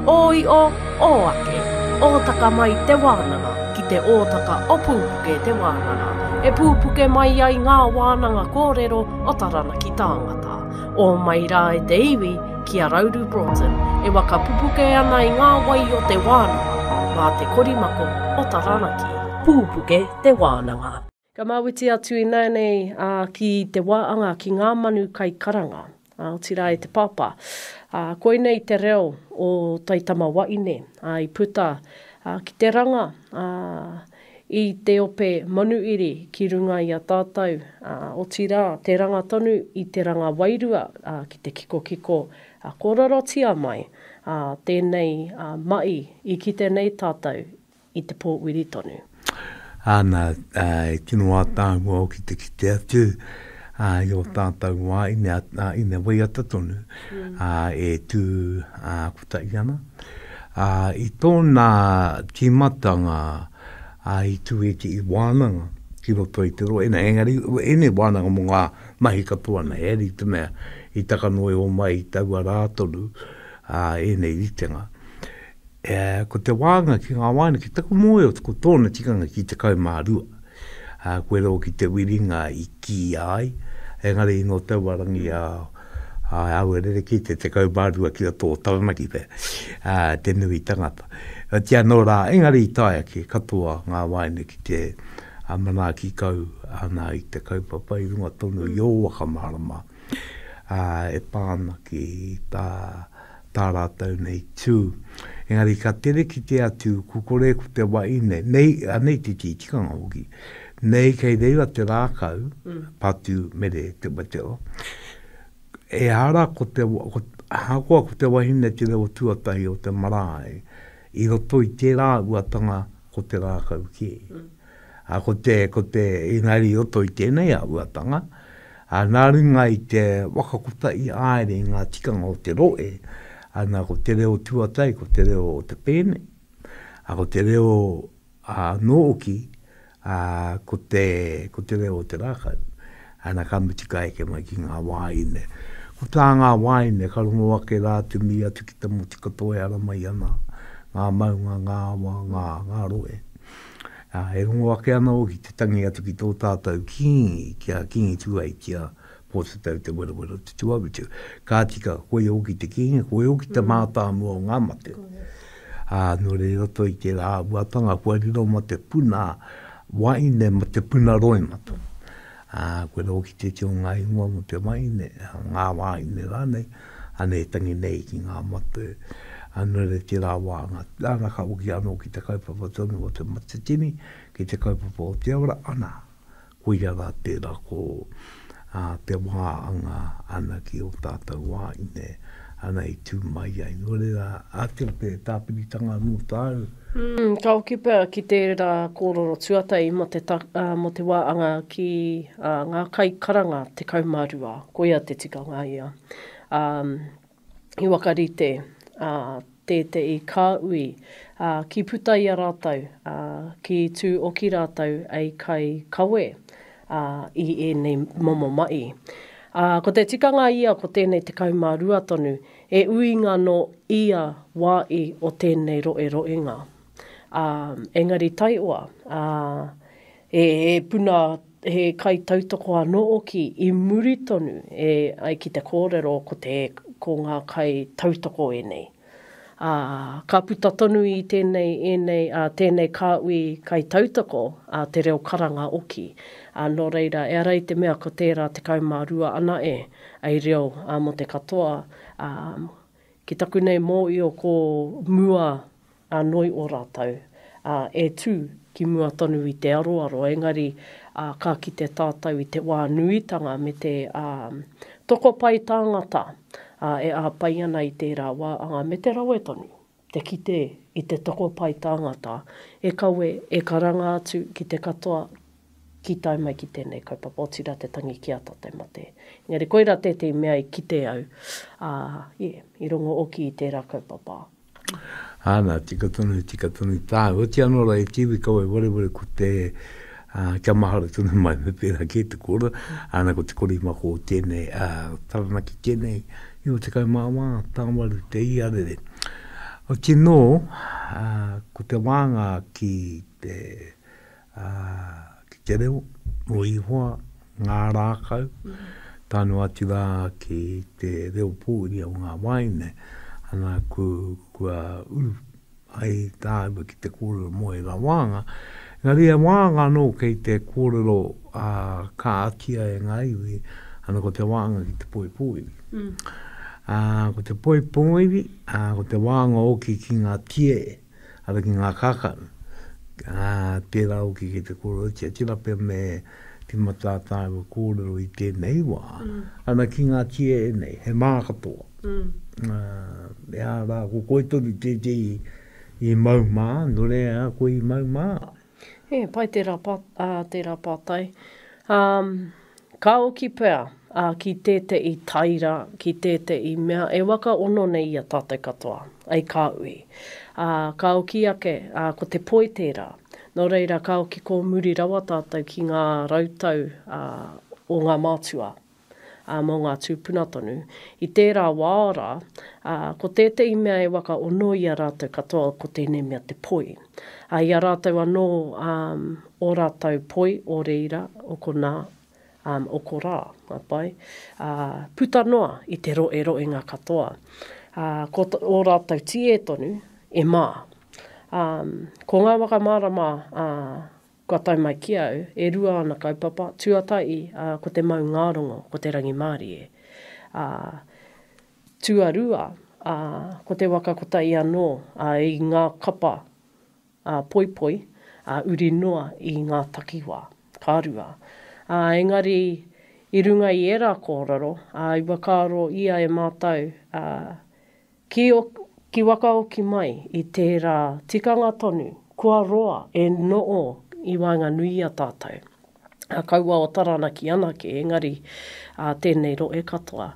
A: Ō io, ō ake, ōtaka mai te wānanga ki te ōtaka o Pūpuke te wānanga, e pūpuke mai ai ngā wānanga kōrero o Taranaki tāngata. Ō mai rā e te iwi ki a Rauru Broughton e waka pupuke ana i ngā wai o te wānanga mā te korimako o Taranaki. Pūpuke te wānanga. Ka māwiti atu ināianei ā, ki te wāanga ki ngā manu kai karanga, ā, otirā e te pāpā. Ā, koinei te reo o Taitama Waine, ā, i puta, ā, ki te ranga, ā, i te ope manuiri ki runga i a tātou, ā, otirā, te ranga tonu i te ranga wairua, ā, ki te kikokiko, ā, kōrerotia mai, ā, tēnei, ā, ma'i i kite nei tātou i te pōwiri tonu.
B: Āna, ā, e tino ātaahua hoki te kite atu, ā, i ō tātou wā ine, ā, ine waiata tonu, ā, e tū, ā, kotahi ana. Ā, i tōna tīmatanga, ā, i tū ētehi wānanga ki roto i te rohe nei, engari ēnei wānanga mō ngā mahi katoa nei, ēri te mea i taka noa iho mai i taua rā tonu. ēnei ritenga. E, ko te wānga ki ngā wāina, ki taku mōhio, ko tōna tikanga ki 12. Ā, koe rō ki te wiringa i kīia ai, engari nō taua rangi a, a au e rerekē te 12 ki roto o Taranaki pea, ā, te nui tangata. Otirā anō rā, engari i taea kē katoa ngā wāina ki te manaaki kau ana i te kaupapa i runga tonu i ō whakamārama, ā, e pā ana ki tā, tā rātou nei tū. Engari ka tere kite atu ku kore ko te waine, nei, anei te tī tikanga hoki, nei kei reira te rākau, patu mere te weteo, ehara ko te, ko, ahakoa ko te wahine te reo tuatahi o te marae, i roto i tērā uatanga ko te rākau kē. Ā, ko te, ko te, engari i roto i tēnei āhuatanga, ā, nā runga i te waka kotahi āere i ngā tikanga o te rohe, ana, ko te reo tuatahi, ko te reo o te pēne, ā, ko te reo anō hoki, ā, ko te, ko te reo o te rākau. Ana, ka mutu ka eke mai ki ngā wāhine. Ko tā ngā wāhine, ka rongo ake rā te mihi atu ki te motu katoa e ara mai ana, ngā maunga, ngā awa, ngā, ngā rohe. Ā, e rongo ake ana hoki te tangi atu ki tō tātou Kīngi, ki a Kīngi Tūheitia, Pōtatau Te Werowero Te Tuawhitu. Ka tika, koia hoki te Kīngi, koia hoki te mātāmua o ngā mate. Ā, nō reira i roto i tērā āhuatanga, kua riro ma te puna waeine, ma te puna roimata. Ā, koirā hoki tētehi o ngā ingoa mō te waeine, ngā wāhine rānei, anei e tangi nei ki ngā mate. Ā, nō reira tērā wā, ana ka hoki anō ki te kaupapa tonu o Te Matatini, ki te kaupapa o Te Ora, ana, koia rā tērā ko te wā anga ana ki ō tātou wāhine, ana i tū mai ai. Nō reira, ātira te tāpiritanga anō tāu.
A: Ka hoki pea ki tērā kōrero tuatahi mō te mō te wā anga ki ngā kaikaranga 12, koia te tikanga ia. I whakarite tētehi kāhui ki puta i a rātou, ki tū oki rātou ei kai kawe i ēnei momo mahi. Ko te tikanga ia ko tēnei 12 tonu, E uinga no ia wa i o tenei roeroenga. A, engari taioa, a, he, he puna, he kai tautoko ano oki i muri tonu e ai ki te korero ko te, ko nga kai tautoko enei. A, ka puta tonu i tenei, enei, a, tenei kāhui kai tautoko, a, te reo karanga oki. A, no reira, e ara i te mea ko tera 12 ana e, Ai reo mo te katoa, a, ki taku nei mōio ko mua a noi o ratou, a, e tu ki mua tonu i te aroaro, engari, a, ka kite tatou i te wā nuitanga me te, a, tokopai tāngata, a, e āpai ana i tērā wā anga me te rawe tonu, te kite i te tokopai tāngata e kawe, e karanga atu ki te katoa ki tae mai ki tēnei kaupapa, otirā te tangi ki a tātou mate. Engari koirā tētehi mea i kite au, ā, yeah, i rongo oki i tērā kaupapa.
B: Āna, tika tonu, tika tonu tāu. Oti anō rā e te iwi kaua e wareware ko te, ā, kia mahara tonu mai me pērā kē te kōrero, āna ko te korimako o tēnei, ā, Taranaki tēnei, 94 tāwaru te iarere. Oti nō, ā, ko te wānga ki te, ā, ki te reo o Ihoa, ngā rākau, tae noa atu rā ki te reo pōuri o ngā wāhine, ana, ku, kua uru ai tāua ki te kōrero mō ērā wānga. Engari he wānga anō kei te kōrero, ā, ka atia e ngā iwi, ana ko te wānga ki te poi pōuri. Ā, ko te poi pōuri, ā, ko te wānga hoki ki ngā tie, Ara ki ngā kākahu, ā, tērā hoki ki te kōrerotia, tērā pea me tīmata ā tāua kōrero i tēnei wā, ana ki ngā tie ēnei, he mā katoa. Ā, e ā rā, ko koe tonu tētehi i mau mā, nō reira, koe i mau mā.
A: He pai tērā, ā, tērā pātai. Ā, ka oki pea, ā, ki tētehi taira, ki tētehi mea, e waka ono nei i a tātou katoa, ai ka ui. Ā, ka oki ake, ā, ko te poi tērā. Nō reira, ka oki kōmuri rawa tātou ki ngā rautau, ā, o ngā mātua. ā, mō ngā tūpuna tonu. I tērā wā rā, ā, ko tētehi mea e waka ono i a rātou katoa ko tēnei mea te poi. Ā, i a rātou anō, ā, ō rātou poi o reira, o konā, ā, o korā, ka pai, ā, puta noa i te roeroenga katoa. Ā, ko ō rātou tiē tonu e mā. Ā, ko ngā waka mārama, ā, kua tae mai ki au, e rua ana kaupapa, tuatahi, ā, ko te maungārongo, ko te rangimārie. Ā, tuarua, ā, ko te waka kotahi anō, ā, i ngā kapa, ā, poipoi, ā, uri noa i ngā takiwā, ka rua. Ā, engari, i runga i ērā kōrero, ā, i whakaaro ia e mātou, ā, Ki ki wakaoki mai i tērā tikanga tonu kua roa e noo i waenganui i a tātou. A kaua o Taranaki anake, engari a tēnei rohe katoa.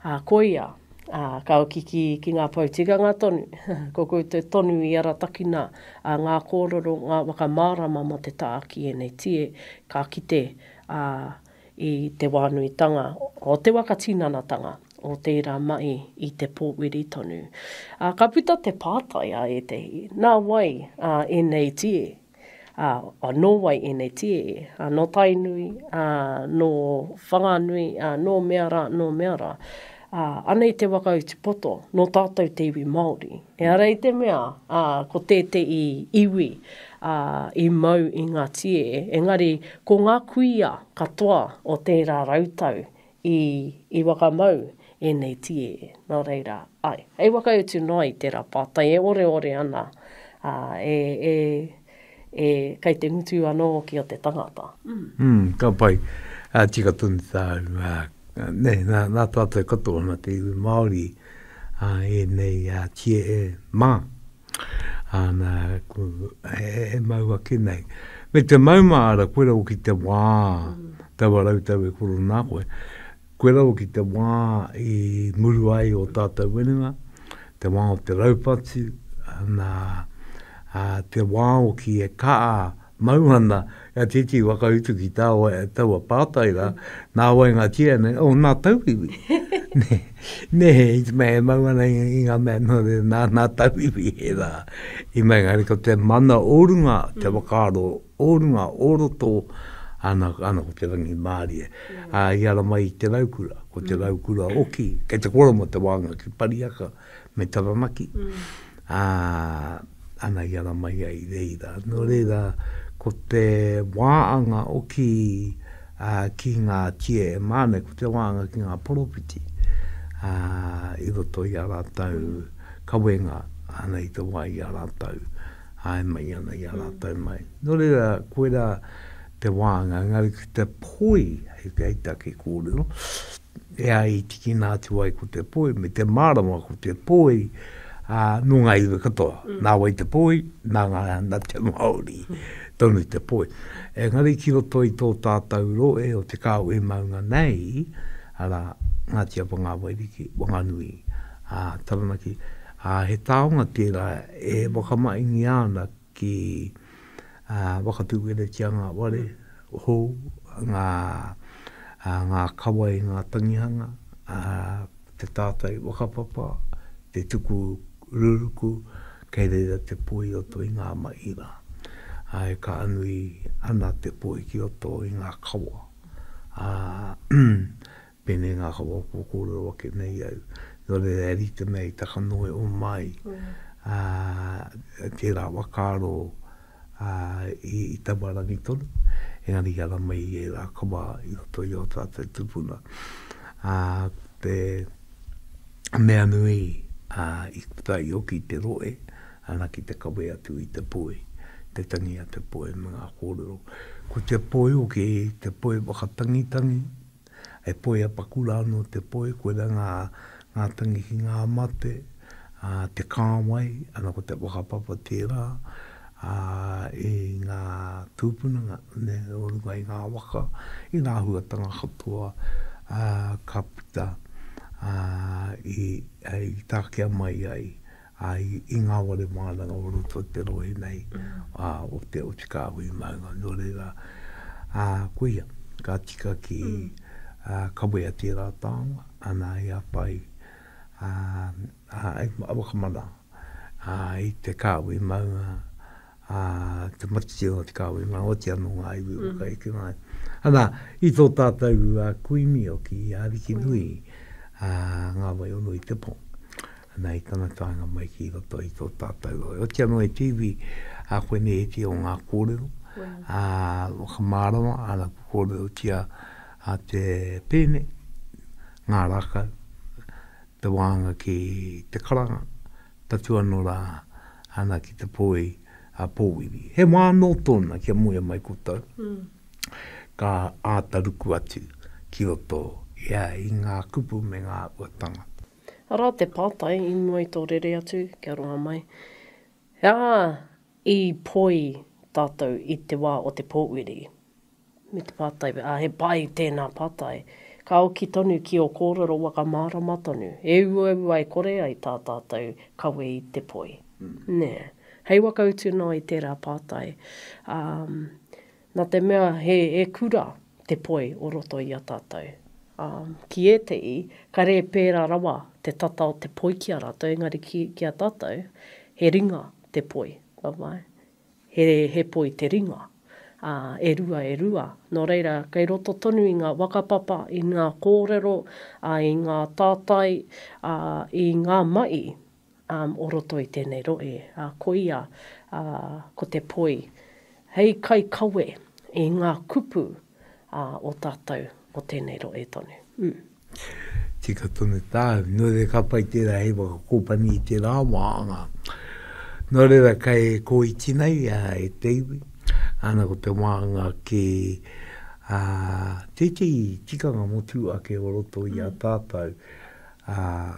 A: A koia, a ka oki ki, ki ngā pou tikanga tonu, ko koutou tonu i aratakina a ngā kōrero, ngā whakamārama mō te tāki ēnei tie, ka kite a i te wānuitanga o te waka tinanatanga o tērā mahi i te pōwiri tonu. Ā, ka puta te pātai a ētehi, nā wai ā, ēnei tie? Ā, nō wai ēnei tie? Ā, nō Tainui, ā, nō Whanganui, ā, nō mea rā, nō mea rā. Ā, anei te whakautu poto, nō tātou te iwi Māori. Ehara i te mea, ā, ko tētehi iwi, ā, i mau i ngā tiē, engari ko ngā kuia katoa o tērā rautau i, i whakamau ēnei tiē. Nō reira, āe, hei whakautu noa i tērā pātai e oreore ana, ā, e, e, e, kei te ngutu anō hoki o te tangata.
B: Mm, ka pai. Ā, tika tonu tāu, ā, Nē, nā, nā tātou katoa, nā te iwi Māori, ā, ēnei ā, tie e mā. Ā, nā, ko, e, e mau ake nei. Me te maumahara, koe rawa ki te wā, taua rautau e koro nā koe, koe rawa ki te wā i muru ai o tātou whenua, te wā o te raupatu, nā, ā, te wā hoki e kaa Mau ana a Titi whakautu ki taua, taua pātai rā, nā wai ngā tia nei, oh, nā tauiwi. nē, nē, i te mea e mau ana i, i ngā mea, nō reira, nā, nā tauiwi he rā. I mea engari ko te mana o runga, te mm. whakaaro o runga, o roto, ana, ana ko te rangimārie. Mm. Ā, i ara mai i te raukura, ko te mm. raukura oki, kei te koroma te wānga ki Pariaka, me Taranaki, ā, ana i ara mai ai i reira. Nō reira, ko te wāanga oki ki ngā tie e mā nei, ko te wāanga ki ngā poropiti i roto i a rātou kawenga, ana i te wā i a rātou, āe mai ana i a rātou mai. Nō reira, koirā te wāanga, engari ki te poi, hei take kōrero, E ai i tikina atu ai ko te poi, me te mārama ko te poi, ā, nō ngā iwi katoa. Mm. Nā wai te poi, nā ngā, nā te Māori tonu te poi. Engari ki roto i tō tātou rohe o Te Kāhui Maunga nei, arā, Ngāti Apa, Ngā Wairiki, Wanganui, ā, Taranaki, ā, he taonga tērā e whakamahingia ana ki whakatūweretia ngā ware hou, ngā, ngā kawa i ngā tangihanga, te tātai whakapapa, te tuku ruruku, kei reira te poi i roto i ngā mahi rā. Ā, e kaha nui ana te poi ki roto i ngā kawa. Ā, Pēnei ngā kawa kua kōrero ake nei au. Nō reira e rite mea i taka noe o mai ā, tērā whakaaro ā, i, i taua rangi tonu. Engari i ara mai i ērā kawa i roto i ō tātou tūpuna. Ā, te mea nui ā, i puta i hoki te rohe, ana ki te kawe atu i te poi, te tangi a te poi me ngā kōrero. Ko te poi hoki, te poi whakatangitangi, He poi apakura anō te poi, koirā ngā, ngā tangi ki ngā mate, ā, te kāwai, ana ko te whakapapa tērā, ā, i ngā tūpuna, ngā, nē, o runga i ngā waka, i ngā āhuatanga katoa, ā, ka puta, ā, i, i takea mai ai, ā, i ngā whare wānanga o roto i te rohe nei, ā, o te, o te kāhui maunga. Nō reira, ā, koia, ka tika ki, kawea tērā taonga, ana i āpai, ā, ā, i whakamana, ā, i te kāhui maunga, ā, te matiti o te kāhui maunga, otirā nō ngā iwi whakaeke mai. Ana, i tō tātou kuini hoki, i a Arikinui, ā, Ngā Waionu i te pō. Ana i tana taenga mai ki roto i tō tātou rohe. Otirā anō e te iwi, ā, koinei ētehi o ngā kōrero, ā, whakamārama, ana kua kōrerotia a te pēne, ngā rākau, te wānga ki te karanga, tatū anō rā ana ki te poi a Pōwiri. He wā anō tōna kia moea mai koutou, ka āta ruku atu ki roto ia i ngā kupu me ngā āhuatanga.
A: Arā te pātai i mua i tō rere atu, kia roa mai. He aha i poi tātou i te wā o te pōwiri? Me te pātai, ā, he pai tēnā pātai. Ka oki tonu ki ō kōrero waka mārama tonu, e uaua e kore ai tā tātou kawe i te poi. Nē. Hei whakautu noa i tērā pātai, ā, nā te mea he, he kura te poi o roto i a tātou. Ā, ki ētehi, kare e pērā rawa te tata o te poi ki a rātou, engari ki, ki a tātou, he ringa te poi, ka pai? He, he poi te ringa, ā, e rua, e rua. Nō reira, kei roto tonu i ngā whakapapa, i ngā kōrero, ā, i ngā tātai, ā, i ngā mahi, ā, o roto i tēnei rohe, ā, koia, ā, ko te poi hei kaikawe i ngā kupu, ā, o tātou o tēnei rohe tonu. Mm.
B: Tika tonu tāu. Nō reira ka pai tērā hei whakakōpani i tērā wāhanga. Nō reira kei kōiti nei e te iwi, ana ko te wāhanga ki ā, tētehi tikanga motu ake o roto i a tātou, ā,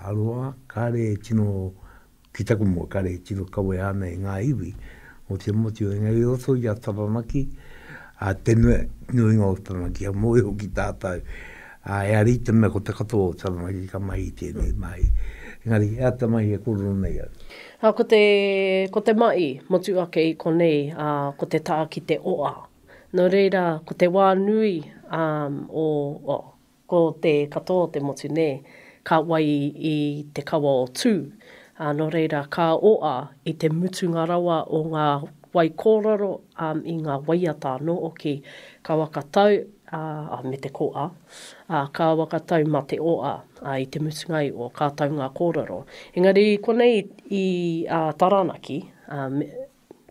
B: aroha, kāre e tino Ki taku moe, kare e tino kawea ana e ngā iwi o te motu, engari i roto i a Taranaki, a te nuinga o Taranaki, kia mōhio ki tātou, a e ari te mea ko te katoa o Taranaki ka mahi i tēnei mahi. Engari, he aha te mahi e kōrero nei au?
A: A, ko te, ko te mahi motu ake i konei, a, ko te tā ki te oa. Nō reira, ko te wā nui, a, o, o, Ko te katoa o te motu nē, ka wai i te kawa o Tū, ā, nō reira, ka oa i te mutunga rawa o ngā wai kōrero, ā, i ngā waiata anō hoki, ka whakatau, ā, me te koa, ā, ka whakatau mā te oa, ā, i te mutunga iho, ka tau ngā kōrero. Engari i konei i, ā, Taranaki, ā, me,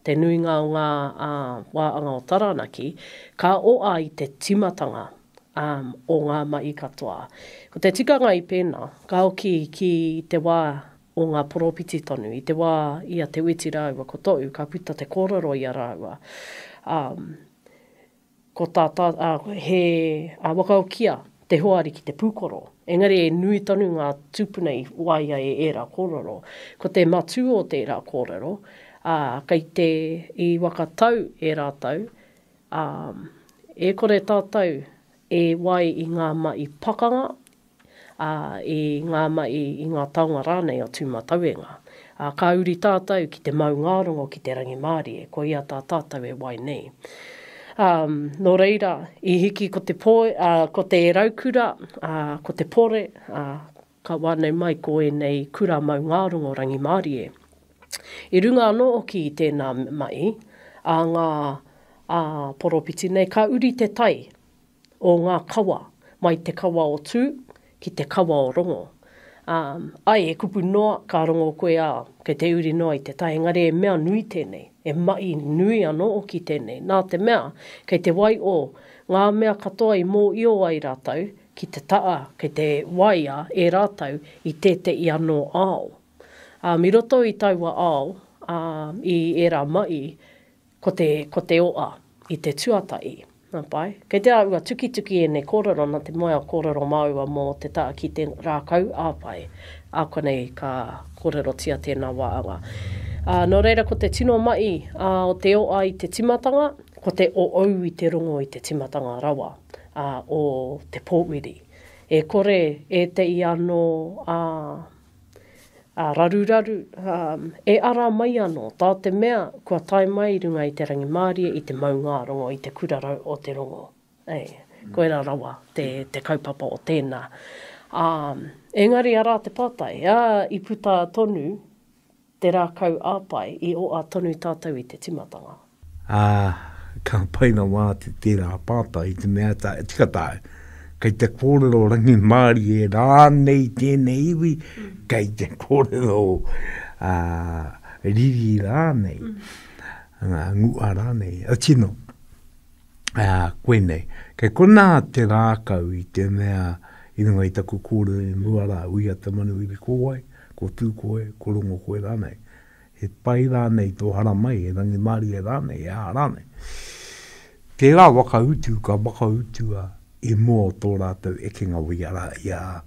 A: te nuinga o ngā, ā, wāanga o Taranaki, ka oa i te timatanga, ā, o ngā mahi katoa. Ko te tikanga i pēnā, ka hoki ki te wā o ngā poropiti tonu, i te wā i a Te Witi rāua ko To'u, ka puta te kōrero i a rāua, ā, ko tā tā, ā, he, ā, whakaokia te hoari ki te pūkoro. Engari e nui tonu ngā tūpuna i waia e ērā kōrero. Ko te matū o tērā kōrero, ā, kei te, i whakatau e rātou, ā, e kore tātou e wai i ngā mahi pakanga, ā, i ngā mahi, i ngā taonga rānei o Tūmatauenga. Ā, ka uri tātou ki te maungārongo, ki te rangimārie, koia tā tātou e wai nei. Ā, nō reira, i hiki ko te poi, ā, ko te raukura, ā, ko te pore, ā, ka wānau mai ko ēnei kura maungārongo rangimārie. I runga anō hoki i tēnā mahi a ngā, ā, poropiti nei, ka uri te tai o ngā kawa, mai te kawa o Tū ki te kawa o Rongo. Ā, ai, he kupu noa, ka rongo koe, ā, kei te uri noa i te tai, engari he mea nui tēnei, he mahi nui anō hoki tēnei, nā te mea, kei te wai o ngā mea katoa i mōio ai rātou ki te taa, kei te waia e rātou i tētehi anō ao. Ā, i roto i taua ao, ā, i ērā mahi, Ko te, ko te oa i te tuatahi. Nā pai. Kei te āhua tukituki ēnei kōrero nā te mea kōrero māua mō te taha ki te rākau ā pai. Ā konei ka kōrerotia tēnā wāanga. Ā, nō reira ko te tino mahi ā o te oa i te timatanga, ko te oou i te rongo i te timatanga rawa ā o te pōwiri. E kore ētehi anō ā ā, raruraru, ā, e ara mai anō, tā te mea kua tae mai i runga i te rangimārie, i te maungārongo, i te kura rau o te rongo. Ē. Koirā rawa te, te kaupapa o tēnā. Ā, engari arā te pātai, ā, i puta tonu te rākau āpae i oa tonu tātou i te timatanga.
B: Ā, ka pai rawa atu tērā pātai i te mea tā, tika tāu, kei te kōrero rangimārie rānei tēnei iwi, kei te kōrero ā, riri rānei, ā, ngua rānei, a tino, ā, koinei. Kei konā te rākau i te mea i runga i taku kōrero i mua rā, uia te manuhiri ko wai, ko tū koe, ko rongo koe rānei. He pai rānei tō haramai, he rangimārie rānei, he aha rānei. Tērā whakautu ka whakautua i mua o tō rātou ekenga wai arā i a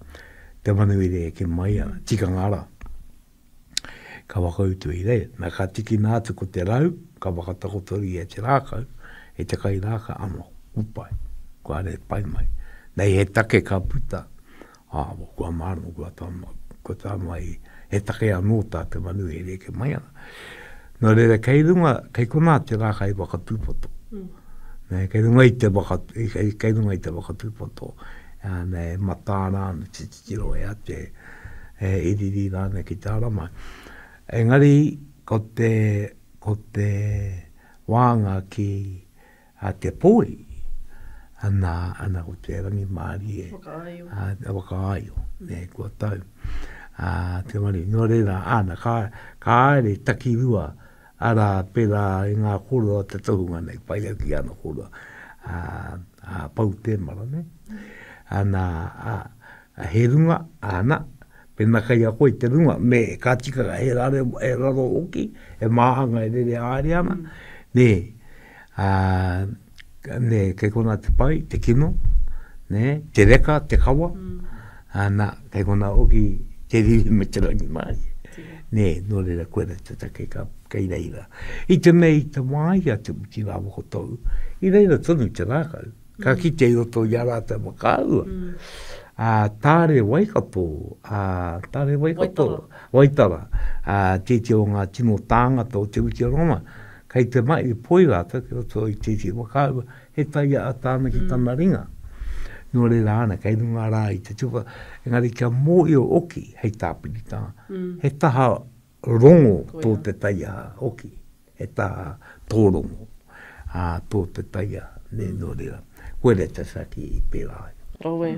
B: Te Manuhiri eke mai ana, tikanga rā. Ka whakautu i reira. Nā ka tikina atu ko te rau, ka whakatakotoria e te rākau, e te kairākau, ano, kua pai, kua are pai mai. Nei he take ka puta, Ā, kua mārama, kua tā, kua tā mai, he take anō tā te manu e reke mai ana. Nō reira, kei runga, kei konā te rākai whakatūpato. Mm. Nē, kei runga i te waka, kei, kei runga i te whakatūpato, ā, nē, matāra ana te titiro e a te, e iriri rānei ki te ara mai. Engari, ko te, ko te wānga ki, A te poi, ana, ana ko te rangimārie.
A: Whakaaio.
B: A, a whakaaio, nē, kua tau. A, te mari, nō reira, ana, ka, ka haere takirua, arā, pērā i ngā kōrero a te tohunga nei, pai au ki ana kōrero, a, a Pou Tēmara, nē. Ana, a, he runga, ana, pēnā kei a koe te runga, me, ka tika, he rare, he raro hoki, he māhanga e rere haere ana, nē, Ā, nē, kei konā te pai, te kino, nē, te reka, te kawa, ā, nā, kei konā hoki te riri me te rangimārie. Nē, nō reira, koira te take ka, kei reira. I te mea i te wā i a Te Uti rāua ko Tou, i reira tonu te rākau, ka kite i roto i a rātou whakaahua. Ā, Tāre Waikato, ā, Tāre Waikato, Waitara, ā, tētehi o ngā tino tāngata o Te Uti o Roma, Kei te mahi poi rātou ki roto i tētehi whakaahua, he taia a tāna ki tana ringa. Nō reira ana, kei runga rā i te tupa, engari kia mōhio hoki hei tāpiritanga, he taha rongo tō te taiaha hoki, he taha tō rongo, ā, tō te taiaha, nē, nō reira, koira te taki i pērā ai.
A: Rawe.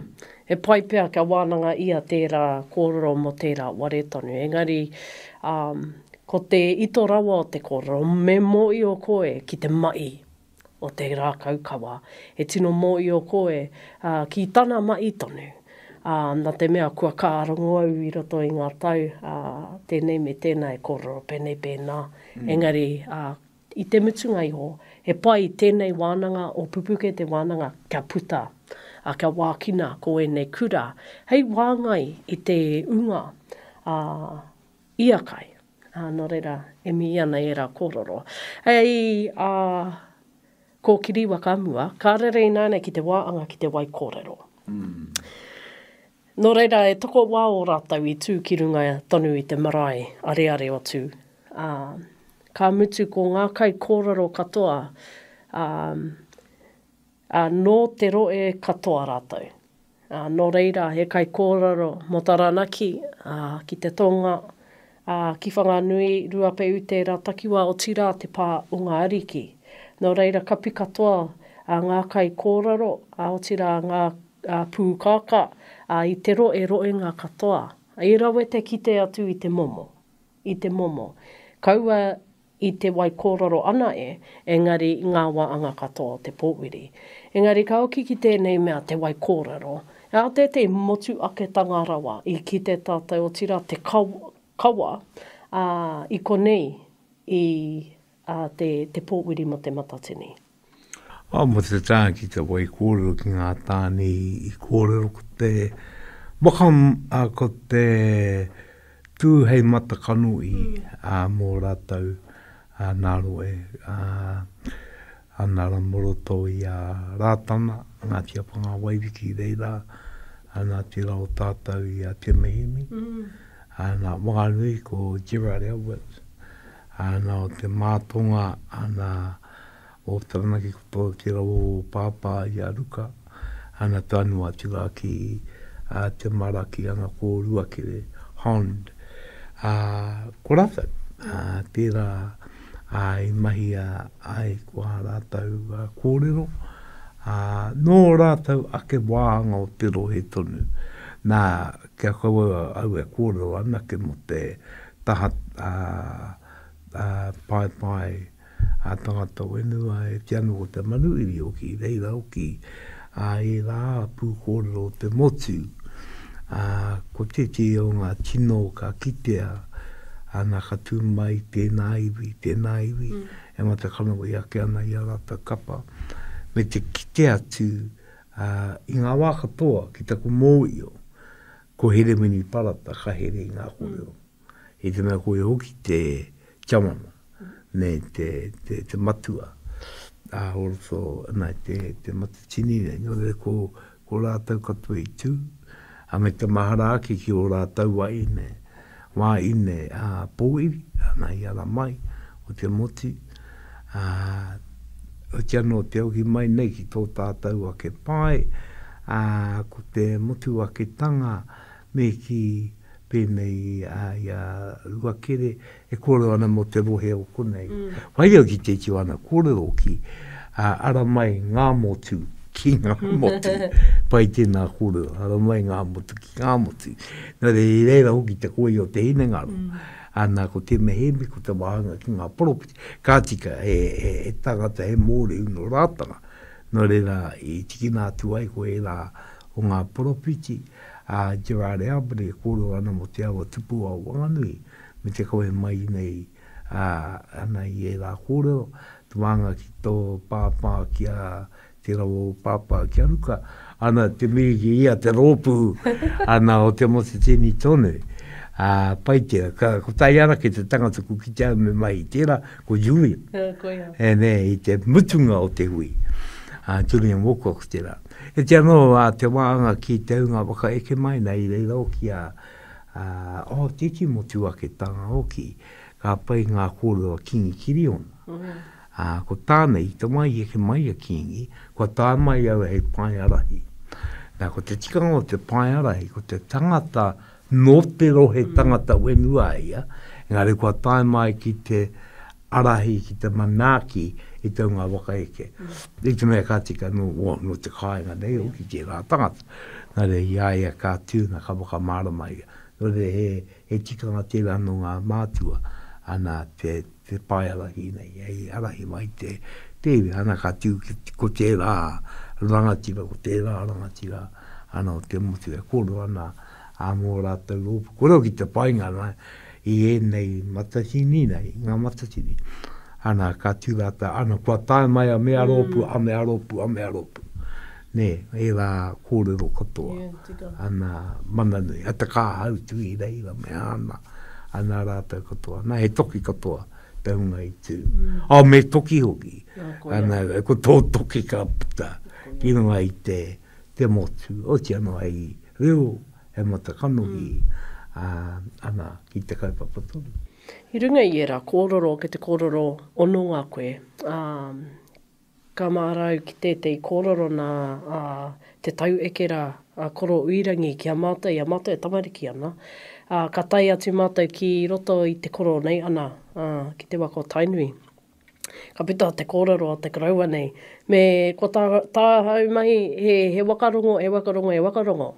A: He pai pea kia wānanga ia tērā kōrero mō tērā ware tonu. Engari, ā, ko te ito rawa o te kōrero, me mōio koe ki te ma'i o te rākau kawa. He tino mōio koe, ā, ki tana ma'i tonu. Ā, nā te mea kua kaha rongo au i roto i ngā tau, ā, tēnei me tēnā e kōrero pēnei pēnā. Engari, ā, I te mutunga iho, he pai tēnei wānanga o Pupuke te wānanga kia puta, ā, kia wākina ko ēnei kura hei wāngai i te ūnga a ia kai. Ā, nō reira, e mihi ana ērā kōrero. Hei ā Kōkiri waka mua, ka rere ināianei ki te wā anga ki te wai kōrero. Nō reira, e tokowā o rātou i tū ki runga tonu i te marae areare o Tū, ā, ka mutu ko ngā kaikōrero katoa, ā, ā, nō te rohe katoa rātou. Ā, nō reira, he kaikōrero mō Taranaki, ā, ki te tonga, ā, ki Whanganui, Ruapehu tērā takiwā, otirā te pā o ngā ariki. Nō reira, kapi katoa, ā, ngā kaikōrero, ā, otirā ngā ā pūkākā, ā, i te roe roenga katoa. I rawe te kite atu i te momo, i te momo. Kaua i te wai kōrero anae, engari i ngā wā anga katoa o te pōwiri. Engari ka hoki ki tēnei mea te wai kōrero, ā, tētehi motu aketanga rawa i kite tātou otirā te kawa, ā, i konei i ā, te, te pōwiri mō Te Matatini.
B: Ā, mō te taha ki te wai kōrero ki ngā tāne i kōrero ko te waka, ā, ko te tū hei mata kanohi, ā, mō rātou, ā, nā roe, ā, ana rā mō roto i a Rātana, Ngāti Apa Ngā Wairiki i reira, ā, nā tērā o tātou i a Te Mihimi, ā, nā Whanganui ko Gerard Albert, ā, nā o Te Mātonga, ā, nā, O Taranaki ko tō te rawa o Pāpā i a Ruka. Ana tanu atu rā ki a Te Mara ki ana kōrua ki Hond. Ā, ko rātou, ā, tērā ā, i mahia ai ko ā rātou kōrero, ā, nō rātou ake wāhanga o te rohe tonu. Nā, kia kaua au e kōrero anake mō te taha ā, ā, paepae a tangata whenua e te ano ko te manuhiri hoki, reira hoki a ērā pūkōrero o te motu, ā, ko tētehi o ngā tino ka kitea, ana ka tū mai tēnā iwi, tēnā iwi, e matakanawi ake ana i a rātou kapa, me te kite atu, ā, i ngā wā katoa ki taku mōio, ko Herewini Parata ka here i ngā kōrero. I te mea koia hoki te tiamana, me te, te, te matua, a o roto, nā, te, te matatini nei. Nō reira, ko, ko rātou katoa i tū, a me te mahara ake ki ō rātou wā ine, wā ine, a, pōiri, ana i ara mai o te motu, a, oti anō te hoki mai nei ki tō tātou ake pae, a, ko te motu aketanga me kī, pēnei i a Ruakere e kōrero ana mō te rohe o konei. Whai au ki te tio ana kōrero ki ara mai ngā motu ki ngā motu. Pai tēnā kōrero, ara mai ngā motu ki ngā motu. Nō reira, i reira hoki te koi o te hinengaro. Ana, ko Te Mehemi, ko te wāhanga ki ngā poropiti. Ka tika, he, he, he tangata, he mōrehu nō Rātana. Nō reira, i tikina atu ai ko ērā o ngā poropiti, a Gerard Albert e kōrero ana mō te awa tupu o Wanganui me te kawe mai nei ana i ērā kōrero, te wānga ki tō pāpā ki a Te Rawa o Pāpā ki a Ruka, ana te mihi ki ia te rōpū ana o te Motetini tonu. Ā, pai tērā. Ka, kotahi anake te tangata ku kite au me mahi i tērā, ko Julian.
A: Koia.
B: E nē, i te mutunga o te hui. Ā, Julian Wilcox tērā. E te anō a te wāanga ki te hunga whakaeke mai nei i reira hoki a, a, oh, tēti motu ake tanga hoki, ka pai ngā kōrero a Kingi Kiriona. Ā, ko tāna i te wā i eke mai a Kingi, kua tae mai au hei paearahi. Nā, ko te tikanga o te paearahi, ko te tangata nō te rohe tangata whenua ia, engari kua tae mai ki te arahi ki te manaaki i te hunga whakaeke. I te mea ka tika nō, nō te kāinga nei hoki tērā tangata. Nā reira, i a ia ka tū, nā, ka whakamārama ia. Nō reira, he, he tikanga tērā nō ngā mātua, ana, te, te pae arahi nei, hei arahi mai te, te iwi, ana ka tū ki, ko tērā rangatira, ko tērā rangatira, ana o te motu e kōrero ana ā mō rātou rōpū. Kore hoki te painga, nā, i ēnei matatini nei, ngā matatini, ana, ka tū rātou, ana, kua tae mai a mea rōpū, a mea rōpū, a mea rōpū. Nē, ērā kōrero katoa,
A: Yeah, tika.
B: ana, mana nui, a te kāhautu i reira me āna, ana rātou katoa. Nā, he toki katoa te hunga i tū. Oh, me toki hoki.
A: Ah, koia.
B: Ana, ko tō toki ka puta ki runga i te, te motu, oti anō hei reo, he mata kanohi, ā, ana, ki te kaupapa tonu.
A: I runga i ērā kōrero, kei te kōrero hononga koe, ā, ka mahara au ki tētehi kōrero nā, ā, te taueke rā, a Koro Uirangi ki a mātou, i a mātou e tamariki ana, ā, ka tae atu mātou ki roto i te koro nei, ana, ā, ki te waka o Tainui. Ka puta te kōrero a te koroua nei, me ko tā, tāhau mahi he, he waka rongo, he waka rongo, he waka rongo.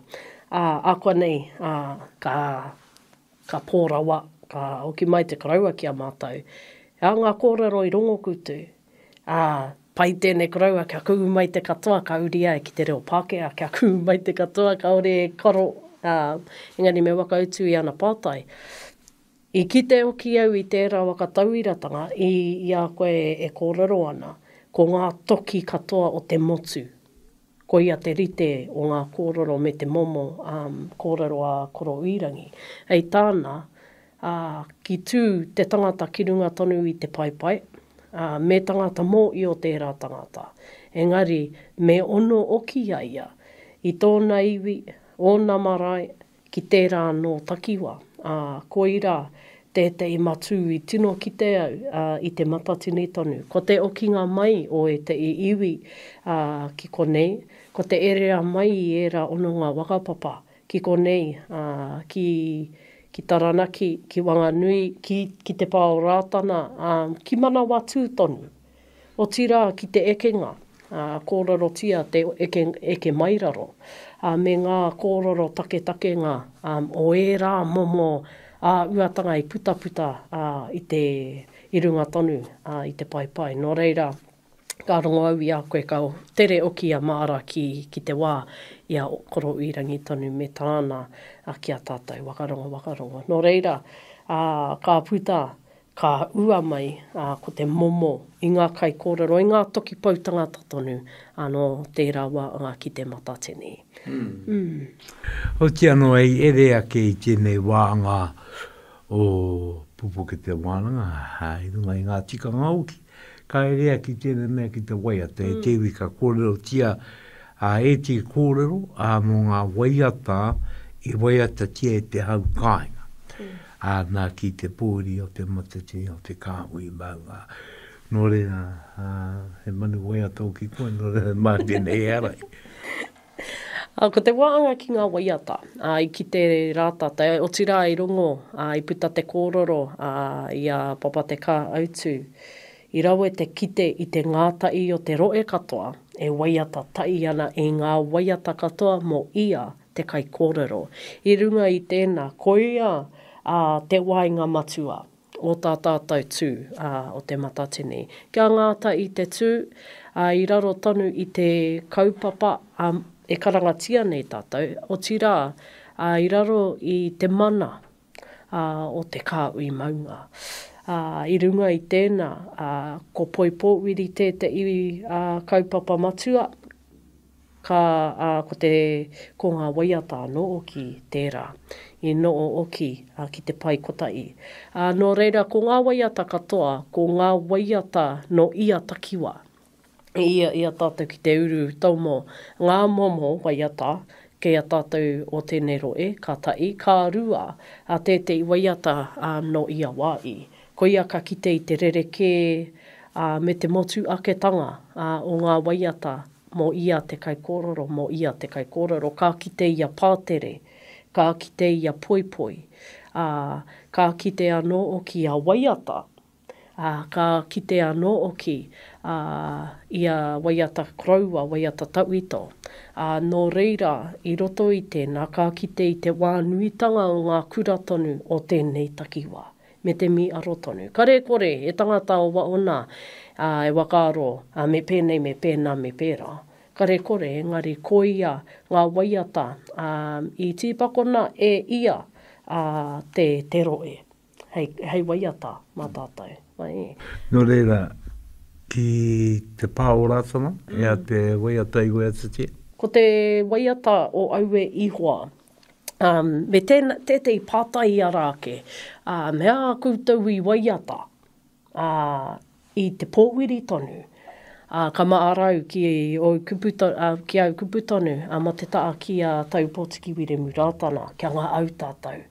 A: Ā, ākuanei, ā, ka, ka pō rawa, ka hoki mai te koroua ki a mātou. Ā, ngā kōrero i rongo koutou. Ā, pai tēnei koroua kia kuhu mai te katoa, ka uri ai ki te reo Pākehā, kia kuhu mai te katoa, kāore e karo, ā, engari me whakautu i ana pātai. I kite hoki au i tērā waka tauiratanga i i a koe e kōrero ana, ko ngā toki katoa o te motu. Koia te rite o ngā kōrero me te momo kōrero a Koro Uirangi. Hei tāna, ā, ki tū te tangata ki runga tonu i te paepae, ā, me tangata mōio tērā tangata. Engari, me ono oki a ia i tōna iwi, ōna marae, ki tērā anō takiwā, ā, koirā tētehi matū i tino kite au, ā, i te matatini tonu. Ko te okinga mai o ētehi iwi, ā, ki konei, Ko te erea mai i ērā hononga whakapapa ki konei, ā, ki, ki Taranaki, ki Wanganui, ki, ki Te Pā o Rātana, ā, ki Manawatū tonu. Otirā ki te ekenga, ā, kōrerotia te eke, eke mai raro, ā, me ngā kōrero taketakenga, ā, o ērā momo āhuatanga i putaputa, ā, i te, i runga tonu, ā, i te paepae. Nō reira, Ka rongo au i a koe ka tere oki a Maara ki ki te wā i a Koro Uirangi tonu me tāna ki a tātou, wakarongo, wakarongo. Nō reira, ā, ka puta, ka ua mai, ā, ko te momo i ngā kaikōrero, i ngā toki pou tangata tonu anō tērā wā anga ki Te Matatini. Mm.
B: Oti anō hei ere ake i tēnei wā anga o Pupuke Te Wānanga, i runga i ngā tikanga hoki, Ka erea ki tēnei mea ki te waiata e te iwi ka kōrerotia a ētehi kōrero mō ngā waiata i waiatatia e te hau kāinga. Ā, nā ki te pōuri o Te Matatini o Te Kāhui Maunga. Nō reira, he manu waiata hoki koe, nō reira mā tēnei e ārahi.
A: Ā, ko te wāanga ki ngā waiata, ā, i kite rā tātou, otirā i rongo, ā, i puta te kōrero, ā, i a Papa Te Kā Autu, i rawe te kite i te ngātahi o te rohe katoa e waiata tahi ana i ngā waiata katoa mō ia te kaikōrero. I runga i tēnā, koia, ā, te waenga matua. o tā tātou tū, ā, o Te Matatini. Kia ngātahi te tū, ā, i raro tonu i te kaupapa, ā, e karangatia nei tātou, otirā, ā, i raro i te mana, ā, o te kāhui maunga. Ā, i runga i tēnā, ā, ko Poipōwiri tētehi, ā, kaupapa matua, Ka, ā, ko te, ko ngā waiata anō oki tērā, i noo oki, ā, ki te pae kotahi. Ā, nō reira, ko ngā waiata katoa, ko ngā waiata nō ia takiwā, i ia, i a tātou ki te uru tomo, ngā momo waiata kei a tātou o tēnei rohe, ka tahi, ka rua, ā, tētehi waiata, ā, nō ia wā i. Koia ka kite i te rerekē, ā, me te motu aketanga, ā, o ngā waiata mō ia te kaikōrero, mō ia te kaikōrero, ka kite i a pātere, ka kite i a poipoi, ā, ka kite anō hoki i a waiata, ā, ka kite anō hoki, ā, i a waiata koroua, waiata tauito. Ā, nō reira, i roto i tēnā, ka kite i te wā nuitanga o ngā kura tonu o tēnei takiwā. me te mīaro tonu. Kare kore, he tangata o waona, ā, e whakaaro, ā, me pēnei, me pēnā, me pērā. Kare kore, engari koia ngā waiata, ā, i tīpakona e ia, ā, te, te rohe, hei, hei waiata mā tātou. Ā,
B: Nō reira, ki te pā o Rātana, ea te waiata i waiatatia?
A: Ko te waiata o Aue Ihoa, Um, me tēnā, tētehi pātai i ara ake, um, he aha koutou i waiata, uh, i te pōwiri tonu, uh, ka maarau ki ōu kupu to, uh, ki au kupu tonu, uh, ma te ta'a ki a Taupotiki Wiremu Rātana, kia ngā au tātou.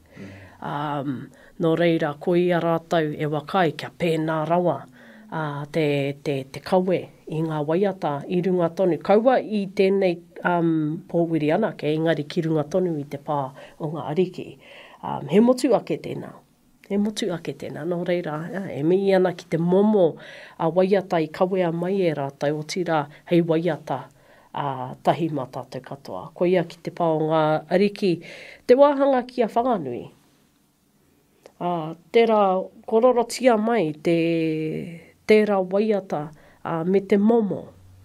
A: Um, nō reira, ko ia rātou e wakai kia pēnā rawa, uh, te, te, te kawe i ngā waiata i runga tonu, kaua i tēnei um, pōwiri anake, engari ki runga tonu i te pā o ngā ariki. Um, he motu ake tēnā. He motu ake tēnā. Nō reira, e mihi ana ki te momo a waiata i kawea mai e rātou, otirā hei waiata a tahi mā tātou katoa. Koia ki te pā o ngā ariki, te wāhanga ki a Whanganui. Ā, tērā kororotia mai te, tērā waiata, ā, me te momo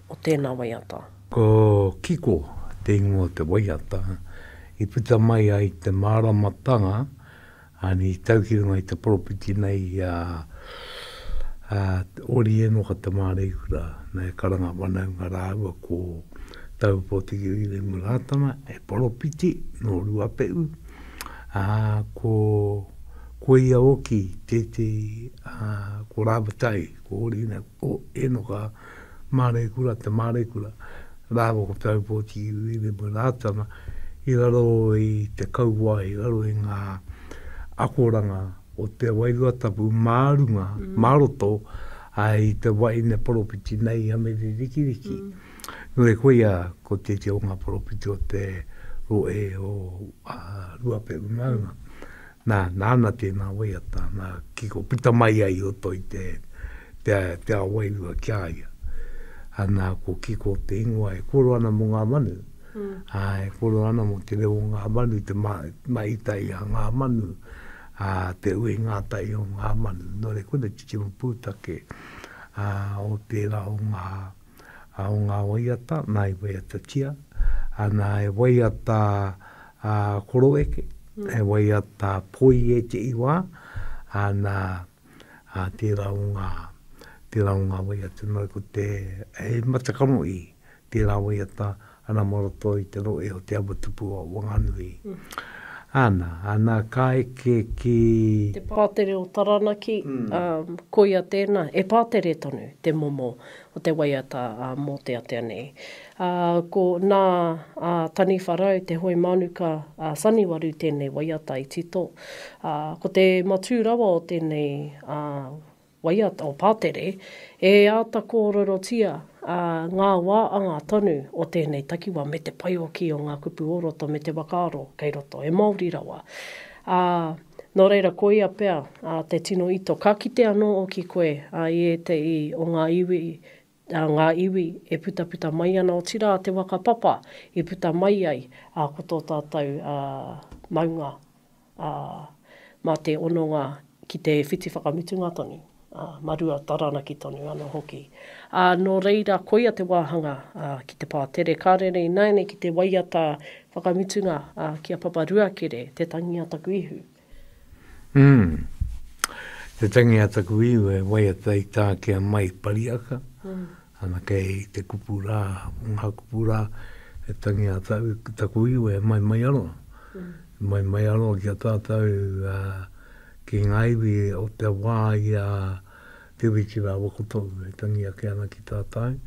A: o tēnā waiata.
B: Ko Kiko te ingoa o te waiata i puta mai ai te māramatanga, ā, i tau ki runga i te poropiti nei a, a Ori Enoka Te Māreikura, nā e karanga whanaunga rāua ko Taupōtiki Wiremu Rātana, he poropiti nō Ruapehu. Ā, ko, ko ia hoki tētehi, ā, ko Rāwatai, ko Orina, ko Enoka Māreikura, Te Māreikura, rāua ko Taupōtiki Wiremu Rātana, i raro i te kauae, i raro i ngā akoranga o te Wairua Tapu mā runga, mā roto, ā, i te wahine poropiti nei i a Mere Rikiriki. Nō reira, koia ko tētehi o ngā poropiti o te rohe o Ruapehu maunga. Nā, nāna tēnā waiata, nā, kiko puta mai ai i roto i te, te, te ao wairua ki a ia. Ana, ko Kiko te ingoa e kōrero ana mō ngā manu. Mm. Ā, e kōrero ana mō te reo o ngā manu, te ma, mahitai a ngā manu, ā, te ui ngātahi o ngā manu. Nō reira, koina te tino pūtake ā, o tērā o ngā, o ngā waiata, nā i waiatatia, nā e waiata a koroeke, mm. e waiata poi e te iwa, nā a tērā o ngā, tērā o ngā waiata, nō ko te, he matakanohi tērā waiata, ana mō roto i te rohe o Te Awa Tupu o Wanganui. Mm. Ana, ana ka eke ki...
A: Te pātere o Taranaki, mm. um, koia tēnā, e pātere tonu te momo o te waiata uh, mōteatea nei. Uh, ko nā uh, Taniwharau, te hoi mānuka uh, Saniwaru tēnei waiata i tito. Uh, ko te matū rawa o tēnei uh, waiata o Pātere, e āta kōrerotia ngā wā anga tonu o tēnei takiwā me te paioki o ngā kupu o roto me te whakaaro kei roto, he Māori rawa. Ā, nō reira koia pea te tino ito. Ka kite anō hoki koe i ētehi o ngā iwi, ngā iwi e putaputa mai ana, otirā te waka papa i puta mai ai ko tō tātou maunga ā, mā te hononga ki te whiti whakamutunga tonu, ā, mā Rua Taranaki tonu anō hoki. Ā, nō reira, koia te wāhanga, ā, ki te pātere. Ka rere ināianei ki te waiata whakamutunga, ā, ki a Papa Ruakere, Te Tangi a Taku Ihu.
B: Mm. Te Tangi a Taku Ihu e waiata i tākea mai Pariaka, ana kei te kupu rā, ngā kupu rā, e tangi a taku iwi e mai mai aroa. Mm. Mai mai aroa ki a tātou uh, ki ngā iwi o te wā i a Te Witi rāua ko Toru e tangi ake ana ki tātou.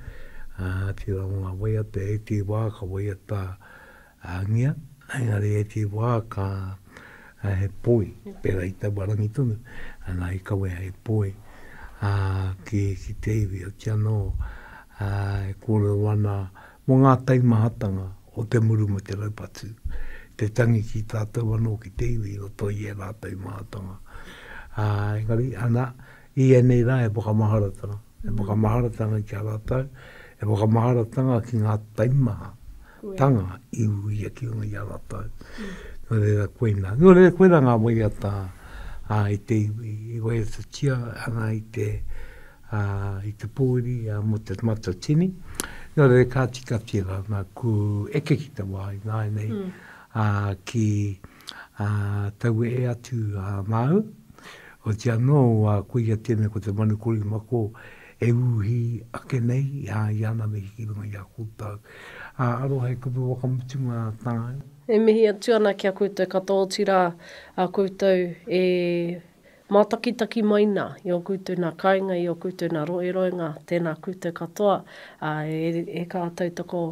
B: Uh, tērā o ngā waiata e te wā ka waiata Āngia, engari e te wā ka he poi, pērā i taua rangi tonu, ana i kawea he poi ki, ki te iwi. Oti anō, e kōrero ana mō ngā taimahatanga o te muru me te raupatu, te tangi ki tātou anō ki te iwi i roto i ērā taimahatanga. Engari, ana, i ēnei rā he whakamaharatanga, he whakamaharatanga ki a rātou, he whakamaharatanga ki ngā taimaha tanga i uia ki runga i a ratou. Nō reira koina. Nō reira koina ngā waiata a, i te iwi, i waiatatia ana i te, a, i te pōuri a, mō te Matatini. Nō reira ka tika tērā, nā, ku eke ki te wā ināianei, mm. a, ki a, tauwehe atu a māu. Oti anō, a, koia tēnei ko te manu korimako e uhi ake nei i a i ana mihi ki runga i a koutou. Ā, aroha he kupu whakamutunga tāu.
A: E mihi atu ana ki a koutou katoa, otirā a koutou e mātakitaki mai nā i ō koutou nā kāinga, i ō koutou nā roherohenga, tēnā koutou katoa, ā, e kaha tautoko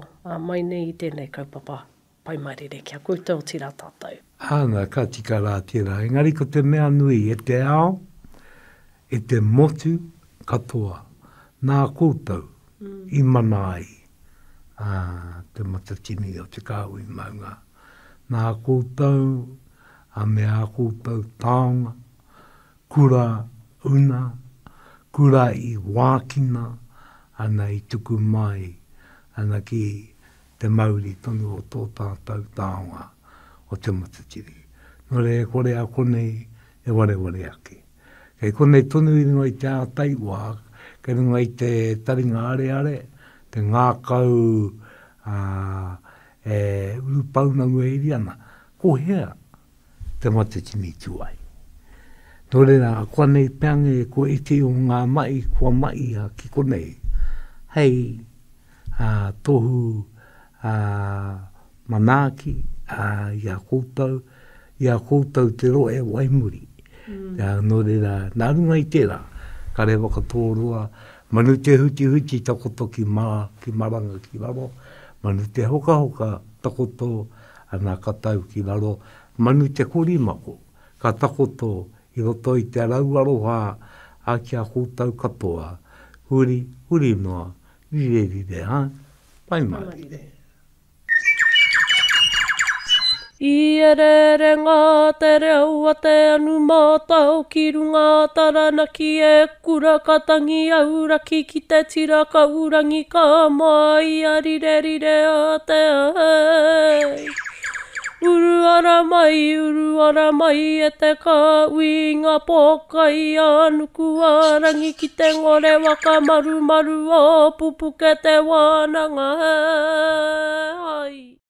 A: mai nei i tēnei kaupapa. Pai mārire ki a koutou, otirā tātou.
B: Āna, ka tika rā tērā. Engari ko te mea nui, e te ao, e te motu katoa, nā koutou i mana ai te Matatini o Te Kāhui Maunga. Nā koutou a me ā koutou taonga, kura una, kura i wākina ana i tuku mai ana ki te mauri tonu o tō tātou taonga o Te Matatini. Nō reira e kore a konei e wareware ake. Kei konei tonu i runga i te ātai wā, kei runga i te taringa areare, te ngākau ā, e urupounamu e iri ana, ko hea Te Matatini tū ai? Nō reira, koanei peange ko iti o ngā mahi kua mahia ki konei, hei ā, tohu ā, manaaki ā, i a koutou, i a koutou te rohe waimuri. Mm. Ā, nō reira, nā runga i tērā, ka rewa ka tōroa, manu te hutihuti takoto ki mā, ki maranga ki raro, manu te hokahoka takoto ana ka tau ki raro, manu te korimako ka takoto i roto i te rau aroha a ki a koutou katoa, huri, huri noa, Rire rire, ha? Pai mārire.
A: I ereere ngā te reo a te anu mātao ki runga a Taranaki e kura ka tangi auraki ki te tira kaurangi ka māia rire rire a te ahei. Uru ara mai, uru ara mai e te kāhui i ngā pōkai a nuku a rangi ki te ngore waka marumaru o Pupuke te wānanga hai.